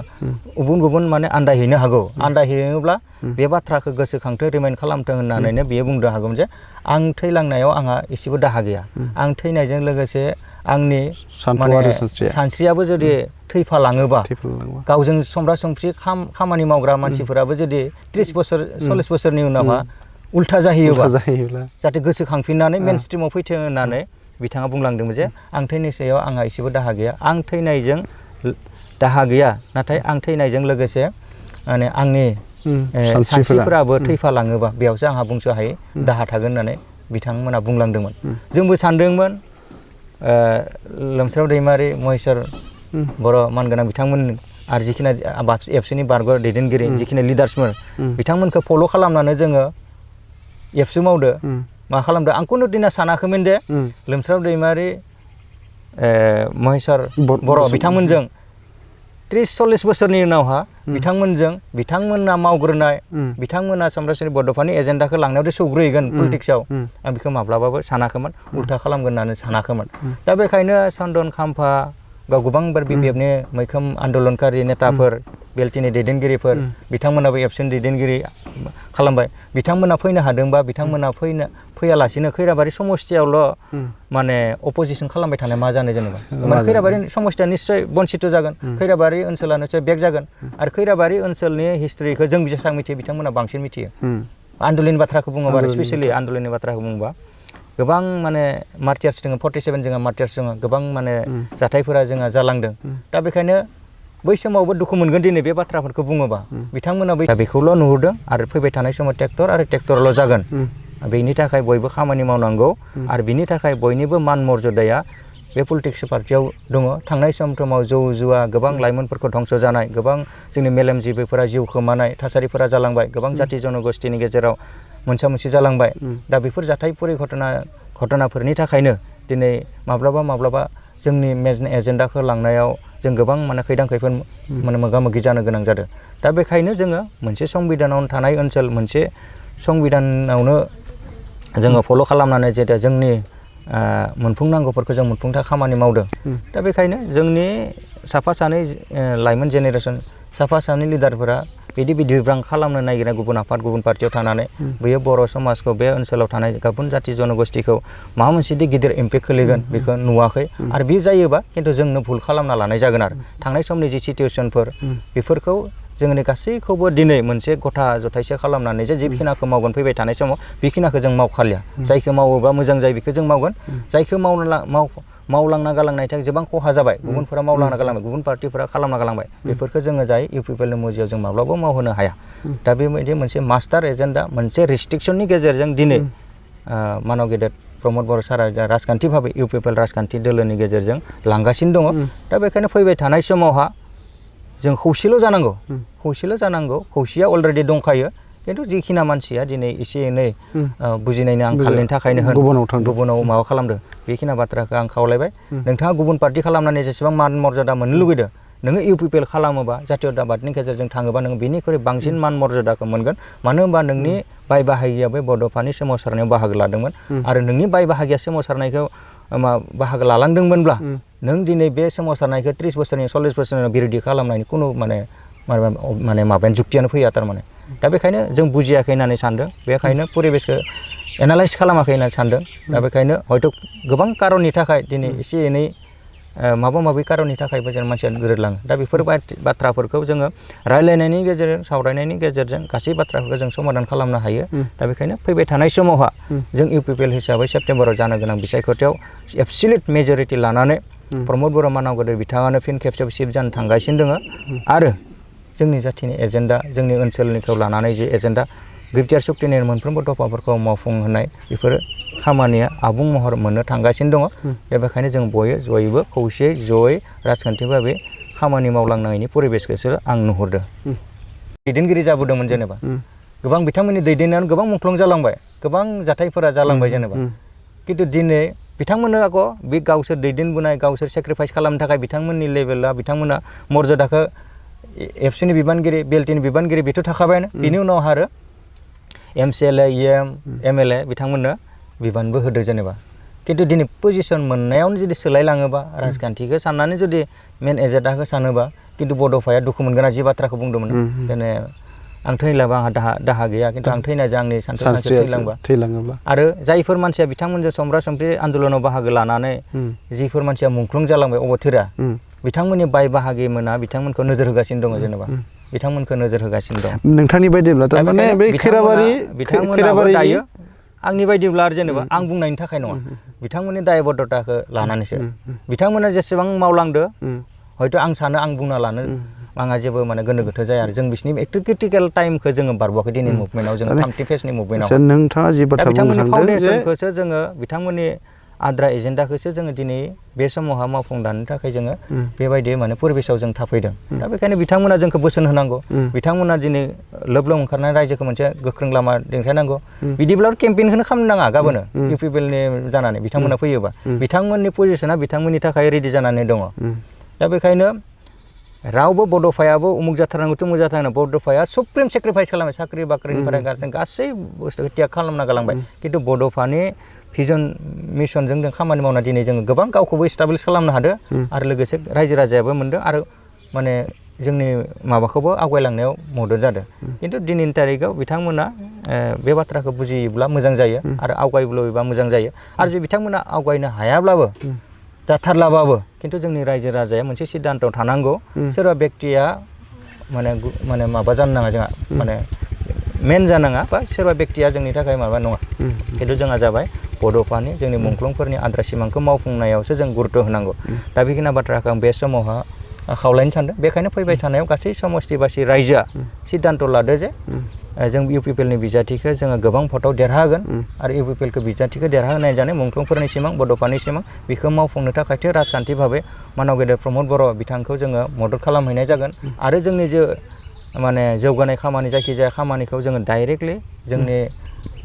गुबुन माने आन्दायहैनो हागौ। आन्दायहैयोब्ला बे बाथ्राखौ गोसोखांथों रिमाइन्ड खालामथों होननानैनो बेयो बुंनो हागौमोन जे आं थैलांनायाव आंहा एसेबो दाहा गैया। आं थैनायजों लोगोसे आंनि माने सानस्रियाबो जुदि थैफालाङोबा गावजों समब्रा समब्रि खामानि मावग्रा मानसिफोराबो जुदि 30 बोसोर 40 बोसोरनि उनावहा उल्था जाहैयोबा जाहाथे गोसोखांफिननानै मेन स्ट्रिमाव फैथों होननानै बिथाङा बुंलांदोंमोन जे आं थैनाय सायाव आंहा एसेबो दाहा गैया। आं थैनायजों दाहा गैया नाथाय आं थैनायजों लोगोसे माने आंनि सानस्रिफोराबो थैफालाङोबा बेयावसो आंहा बुंस' हायै दाहा थागोन होननानै बिथांमोना बुंलांदोंमोन। जोंबो सानदोंमोन लोमस्राव दैमारि महेश्वर बर' मानगोनां बिथांमोन आरो जिखिनि एबसुनि बारग' दैदेनगिरि जिखिनि लिडार्सफोर बिथांमोनखौ फल' खालामनानै जोङो एबसु मावदो मा खालामदो आं खुनु दिना सानाखैमोन दे लोमस्राव दैमारि महेश्वर बर' बिथांमोनजों 30-40 बोसोरनि उनावहा बिथांमोना मावग्रोनाय बिथांमोना समब्रासुरि बड'फानि एजेन्डाखौ लांनायावथ' सौग्रोहैगोन पलिटिक्सआव आं बेखौ माब्लाबाबो सानाखैमोन उल्था खालामगोन होननानै सानाखैमोन। दा बेखायनो चन्दन खाम्फा बा गोबांबार BPFनि मैखोम आन्दलनकारि नेताफोर BLTनि दैदेनगिरिफोर बिथांमोनाबो एबसुनि दैदेनगिरि खालामबाय। बिथांमोना फैनो हादोंबा बिथांमोना फैयालासिनो खैराबारि समस्थियावल' माने अपोजिसन खालामबाय थानाय मा जानो जेनेबा माने खैराबारि समस्थिया निस्सय बन्सित जागोन खैराबारि ओनसोला निस्सय बेक जागोन आरो खैराबारि ओनसोलनि हिस्ट्रिखौ जों जेसेबां मिथियो बिथांमोना बांसिन मिथियो। आन्दलननि बाथ्राखौ बुङोबा स्पेसियेलि आन्दलननि बाथ्राखौ बुङोबा गोबां माने मार्टियार्स दङ 47 जोंहा मार्टियार्स दङ गोबां माने जाथायफोरा जोंहा जालांदों। दा बेखायनो बै समावबो दुखु मोनगोन दिनै बे बाथ्राफोरखौ बुङोबा बिथांमोना बेखौल' नुहुरदों आरो फैबाय थानाय समाव ट्रेक्टरल' जागोन। बेनि थाखाय बयबो खामानि मावनांगौ आरो बिनि थाखाय बयनिबो मान मर्यादाया बे पलिटिक्स पार्टियाव दङ। थांनाय समाव जौ जुवा गोबां लाइमोनफोरखौ धंस जानाय गोबां जोंनि मेलेमजिबिफोरा जिउ खोमानाय थासारिफोरा जालांबाय गोबां जाथि जनगोष्ठिनि गेजेराव मोनसा मोनसि जालांबाय। दा बेफोर जाथायफोर घटनाफोरनि थाखायनो दिनै माब्लाबा जोंनि एजेन्डाखौ लांनायाव जों गोबां माने खैदां खैफोद माने मोगा मोगि जानो गोनां जादों। दा बेखायनो जोङो मोनसे संबिधानावनो थानाय ओनसोल मोनसे संबिधानावनो जोङो फल' खालामनानै जेथे जोंनि मोनफुंनांगौफोरखौ जों मोनफुंथा खामानि मावदों। दा बेखायनो जोंनि साफा सानै लाइमोन जेनेरेसन साफा सानै लिडारफोरा बिदि बिब्रां खालामनो नागिरनाय गुबुन आफाद गुबुन पार्टियाव थानानै बेयो बर' समाजखौ बे ओनसोलाव थानाय गुबुन जाथि जनगोष्ठिखौ माबा मोनसे गिदिर इम्पेक्ट खोलैगोन बेखौ नुवाखै आरो बे जायोबा खिन्थु जोंनो भुल खालामना लानाय जागोन आरो थांनाय समनि जि सिटुवेसनफोर बेफोरखौ जोंनि गासैखौबो दिनै मोनसे गथा जथायसे खालामनानै जे जिखिनाखौ मावगोन फैबाय थानाय समाव बेखिनाखौ जों मावखालिया जायखौ मावोबा मोजां जायो बेखौ जों मावगोन जायखौ मावलांना गालांनायनि थाखाय गोबां खहा जाबाय गुबुनफोरा मावलांना गालांबाय गुबुन पार्टिफोरा खालामना गालांबाय बेफोरखौ जोङो जाय UPPL नि मुजियाव जों माब्लाबा मावहोनो हाया दा बेबायदि मोनसे मास्टार एजेन्डा मोनसे रिस्ट्रिक्सननि गेजेरजों दिनै मानव गेदेर प्रमद बर' सारा राजखान्थि भाबै UPPL राजखान्थि दोलोनि गेजेरजों लांगासिनो दङ दा बेखायनो फैबाय थानाय समावहा जों खौसेल' जानांगौ खौसेया अलरेडि दंखायो खिन्थु जिखिना मानसिया दिनै एसे एनै बुजिनायनि आंखालनि थाखायनो गुबुनाव माबा खालामदों बेखिना बाथ्राखौ आं खावलायबाय नोंथाङा गुबुन पार्टि खालामनानै जेसेबां मान मर्यादा मोननो लुगैदों नोङो UPPL खालामोबा जातीयताबादनि गेजेरजों थाङोबा नोङो बेनिख्रुइ बांसिन मान मर्यादाखौ मोनगोन मानो होनबा नोंनि बाय बाहागिया बै बड'फानि सोमावसारनायाव बाहागो लादोंमोन आरो नोंनि बाय बाहागिया सोमावसारनायखौ बाहागो लालांदोंमोनब्ला नों दिनै बे सोमावसारनायखौ 30 बोसोरनि 40 बोसोरनि बिरोधि खालामनायनि खुनु माबायानो जुक्तियानो फैया थारमाने दा बेखायनो जों बुजियाखै होननानै सानदों बेखायनो परिबेसखौ एनालाइज खालामाखै होननानै सानदों दा बेखायनो हयथ' गोबां कारननि थाखाय दिनै एसे एनै माबा माबि कारननि थाखायबो जों मानसिया गोरोबलाङो दा बेफोर बाथ्राफोरखौ जोङो रायलायनायनि गेजेरजों सावरायनायनि गेजेरजों गासै बाथ्राफोरखौ जों समाधान खालामनो हायो दा बेखायनो फैबाय थानाय समावहा जों UPPL हिसाबै सेप्तेम्बराव जानो गोनां बिसायख'थियाव एबसलिउट मेजरिटि लानानै प्रमद बर' मानव गेदेर बिथाङानो फिन खेबसेबाव चिफ जानो थांगासिनो दङ आरो जोंनि जाथिनि एजेन्डा जोंनि ओनसोलनिखौ लानानै जे एजेन्डा बिटिआर सुक्तिनि मोनफ्रोमबो दफाफोरखौ मावफुंहोनाय बेफोर खामानिया आबुं महर मोननो थांगासिनो दङ बेनिखायनो जों बयबो खौसेयै जयै राजखान्थि भाबै खामानि मावलांनायनि परिबेसखौसो आं नुहुरदों दैदेनगिरि जाबोदोंमोन जेनेबा गोबां बिथांमोननि दैदेननायावनो गोबां मुंख्लं जालांबाय गोबां जाथायफोरा जालांबाय जेनेबा खिन्थु दिनै बिथांमोननो आग' बे गावसोर दैदेनबोनाय गावसोर सेक्रिफाइस खालामनो थाखाय बिथांमोननि लेभेला बिथांमोना मर्यादाखौ एबसुनि बिबानगिरि BLTनि बिबानगिरि बेथ' थाखाबायानो बिनि उनाव आरो MCLA EM MLA बिथांमोननो बिबानबो होदो जेनेबा खिन्थु दिनै पजिसन मोननायावनो जुदि सोलायलाङोबा राजखान्थिखौ साननानै जुदि मेन एजेन्डाखौ सानोबा खिन्थु बड'फाया दुखु मोनगोन जि बाथ्राखौ बुंदोंमोन दिनै आं थैलाबा आंहा दाहा गैया खिन्थु आं थैनायजों आंनि सानसे थैलाङोबा आरो जायफोर मानसिया बिथांमोनजों समब्रा समब्रि आन्दलनाव बाहागो लानानै जिफोर मानसिया मुंख्लं जालांबाय अबथिरा बिथांमोननि बाय बाहागि मोना बिथांमोनखौ नोजोर होगासिनो दङ जेनेबा बिथांमोनखौ नोजोर होगासिनो दं नोंथांनि बायदिब्ला थारमाने बे बिथांमोनाबो दायो आंनि बायदिब्ला आरो जेनेबा आं बुंनायनि थाखाय नङा बिथांमोननि दायबद्धताखौ लानानैसो बिथांमोना जेसेबां मावलांदो हयथ' आं सानो आं बुंना लानो आंहा जेबो माने गोनो गोथो जाया आरो जों बिसिनि क्रिटिकेल टाइमखौ जोङो बारबोआखै दिनै मुभमेन्टआव जोङो 30 फेजनि मुभमेन्टआव नोंथाङा जि बाथ्रा बिथांमोननि फाउन्डेसनखौसो जोङो बिथांमोननि आद्रा एजेन्डाखौसो जोङो दिनै बे समावहा मावफुंदानो थाखाय जोङो बेबायदि माने परिबेसाव जों थाफैदों दा बेखायनो बिथांमोना जोंखौ बोसोन होनांगौ बिथांमोना दिनै लोब लोब ओंखारनानै रायजोखौ मोनसे गोख्रों लामा देखायनांगौ बिदिब्ला केम्पेइनखौनो खालामनो नाङा गाबोनो UPPLनि जानानै बिथांमोना फैयोबा बिथांमोननि पजिसना बिथांमोननि थाखाय रेडि जानानै दङ दा बेखायनो रावबो बड'फायाबो उमुक जाथारनांगौ तुमुक जाथारनांगौ बड'फाया सुप्रिम सेक्रिफाइस खालामबाय साख्रि बाख्रिनिफ्राय गासै बुस्थुखौ त्याग खालामना गालांबाय खिन्थु बड'फानि भिजन मिशनजों जों खामानि मावना दिनै जोङो गोबां गावखौबो इस्टाब्लिश खालामनो हादों आरो लोगोसे रायजो राजायाबो मोनदों आरो माने जोंनि माबाखौबो आवगायलांनायाव मदद जादों खिन्थु दिनैनि तारिखाव बिथांमोना बे बाथ्राखौ बुजियोब्ला मोजां जायो आरो आवगायबोयोबा मोजां जायो आरो जुदि बिथांमोना आवगायनो हायाब्लाबो जाथारलाबाबो खिन्थु जोंनि रायजो राजाया मोनसे सिद्धान्तआव थानांगौ सोरबा बेक्तिया माने माबा जानो नाङा जोंहा माने मेन जानाङा बा सोरबा बेक्तिया जोंनि थाखाय माबा नङा खिन्थु जोंहा जाबाय बड'फानि जोंनि मुंख्लंफोरनि आद्रा सिमांखौ मावफुंनायावसो जों गुरुत्व होनांगौ दा बेखिनि बाथ्राखौ आं बे समावहा खावलायनो सानदों बेखायनो फैबाय थानायाव गासै समस्तिबासि रायजोआ सिद्धान्त लादो जे जों UPPLनि बिजाथिखौ जोङो गोबां भटआव देरहागोन आरो UPPLखौ बिजाथिखौ देरहाहोनाय जानाय मुंख्लंफोरनि सिमां बड'फानि सिमां बेखौ मावफुंनो थाखायथ' राजखान्थि भाबै मानव गेदेर प्रमद बर' बिथांखौ जोङो मदद खालामहैनाय जागोन आरो जोंनि जे माने जौगानाय खामानि जायखिजाया खामानिखौ जोङो डाइरेक्टलि जोंनि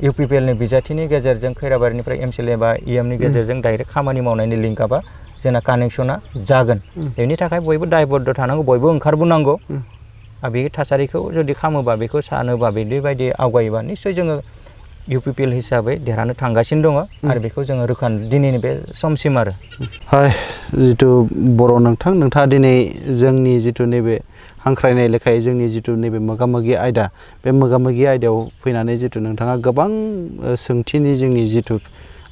UPPLनि बिजाथिनि गेजेरजों खैराबारिनिफ्राय MCLA बा EMनि गेजेरजों डाइरेक्ट खामानि मावनायनि लिंकआबा जोंना कानेक्सना जागोन बेनि थाखाय बयबो दायबद्ध थानांगौ बयबो ओंखारबोनांगौ बे थासारिखौ जुदि खालामोबा बेखौ सानोबा बेबायदि आवगायोबा निश्चय जोङो UPPL हिसाबै देरहानो थांगासिनो दङ आरो बेखौ जोङो रोखा दिनैनि बे समसिम आरो जिथु बर' नोंथाङा दिनै जोंनि जिथु नैबे हांख्रायनाय लेखायै जोंनि जिथु नैबे मोगा-मोगि आयदा बे मोगा-मोगि आयदायाव फैनानै जिथु नोंथाङा गोबां सोंथिनि जोंनि जिथु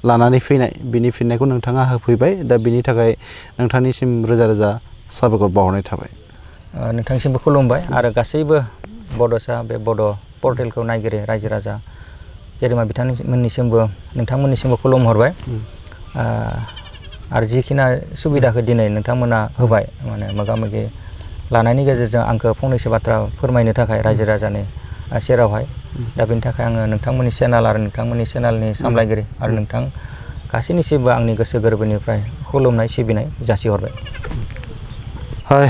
लानानै फैनाय बिनि फिननायखौ नोंथाङा होफैबाय दा बिनि थाखाय नोंथांनिसिम रोजा रोजा साबायखर बावहरनाय थाबाय नोंथांसिमबो खुलुमबाय आरो गासैबो बड'सा बे बड' पर्टेलखौ नायगिरि रायजो राजा गेदेमा बिथांमोननिसिमबो नोंथांमोननिसिमबो खुलुमहरबाय आरो जिखिनि सुबिदाखौ दिनै नोंथांमोना होबाय माने मोगा मोगि लानायनि गेजेरजों आंखौ फंनैसो बाथ्रा फोरमायनो थाखाय रायजो राजानि सेरावहाय दा बेनि थाखाय आङो नोंथांमोननि चेनेल आरो नोंथांमोननि चेनेलनि सामलायगिरि आरो नोंथां गासैनिसिमबो आंनि गोसो गोरबोनिफ्राय खुलुमनाय सिबिनाय जासिहरबाय। हाय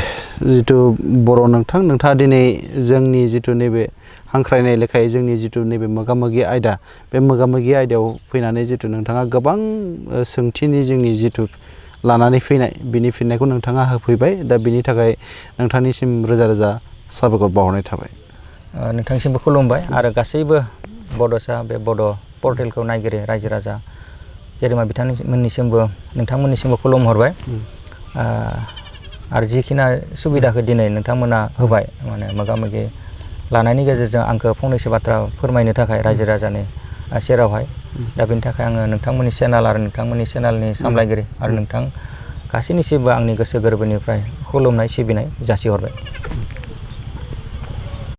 जिथु बर' नोंथाङा दिनै जोंनि जिथु नैबे हांख्रायनाय लेखायै जोंनि जिथु नैबे मोगा मोगि आयदा बे मोगा मोगि आयदायाव फैनानै जिथु नोंथाङा गोबां सोंथिनि जोंनि जिथु लानानै फैनाय बिनि फिननायखौ नोंथाङा होफैबाय दा बिनि थाखाय नोंथांनिसिम रोजा रोजा साबायखर बावहरनाय थाबाय। नोंथांसिमबो खुलुमबाय आरो गासैबो बड'सा बे बड' पर्टेलखौ नायगिरि रायजो राजा गेदेमा बिथांमोननिसिमबो नोंथांमोननिसिमबो खुलुमहरबाय आरो जिखिनि सुबिदाखौ दिनै नोंथांमोना होबाय माने मोगा मोगि लानायनि गेजेरजों आंखौ फंनैसो बाथ्रा फोरमायनो थाखाय रायजो राजानि सेरावहाय दा बेनि थाखाय आङो नोंथांमोननि चेनेल आरो नोंथांमोननि चेनेलनि सामलायगिरि आरो नोंथां गासैनिसिमबो आंनि गोसो गोरबोनिफ्राय खुलुमनाय सिबिनाय जासिहरबाय।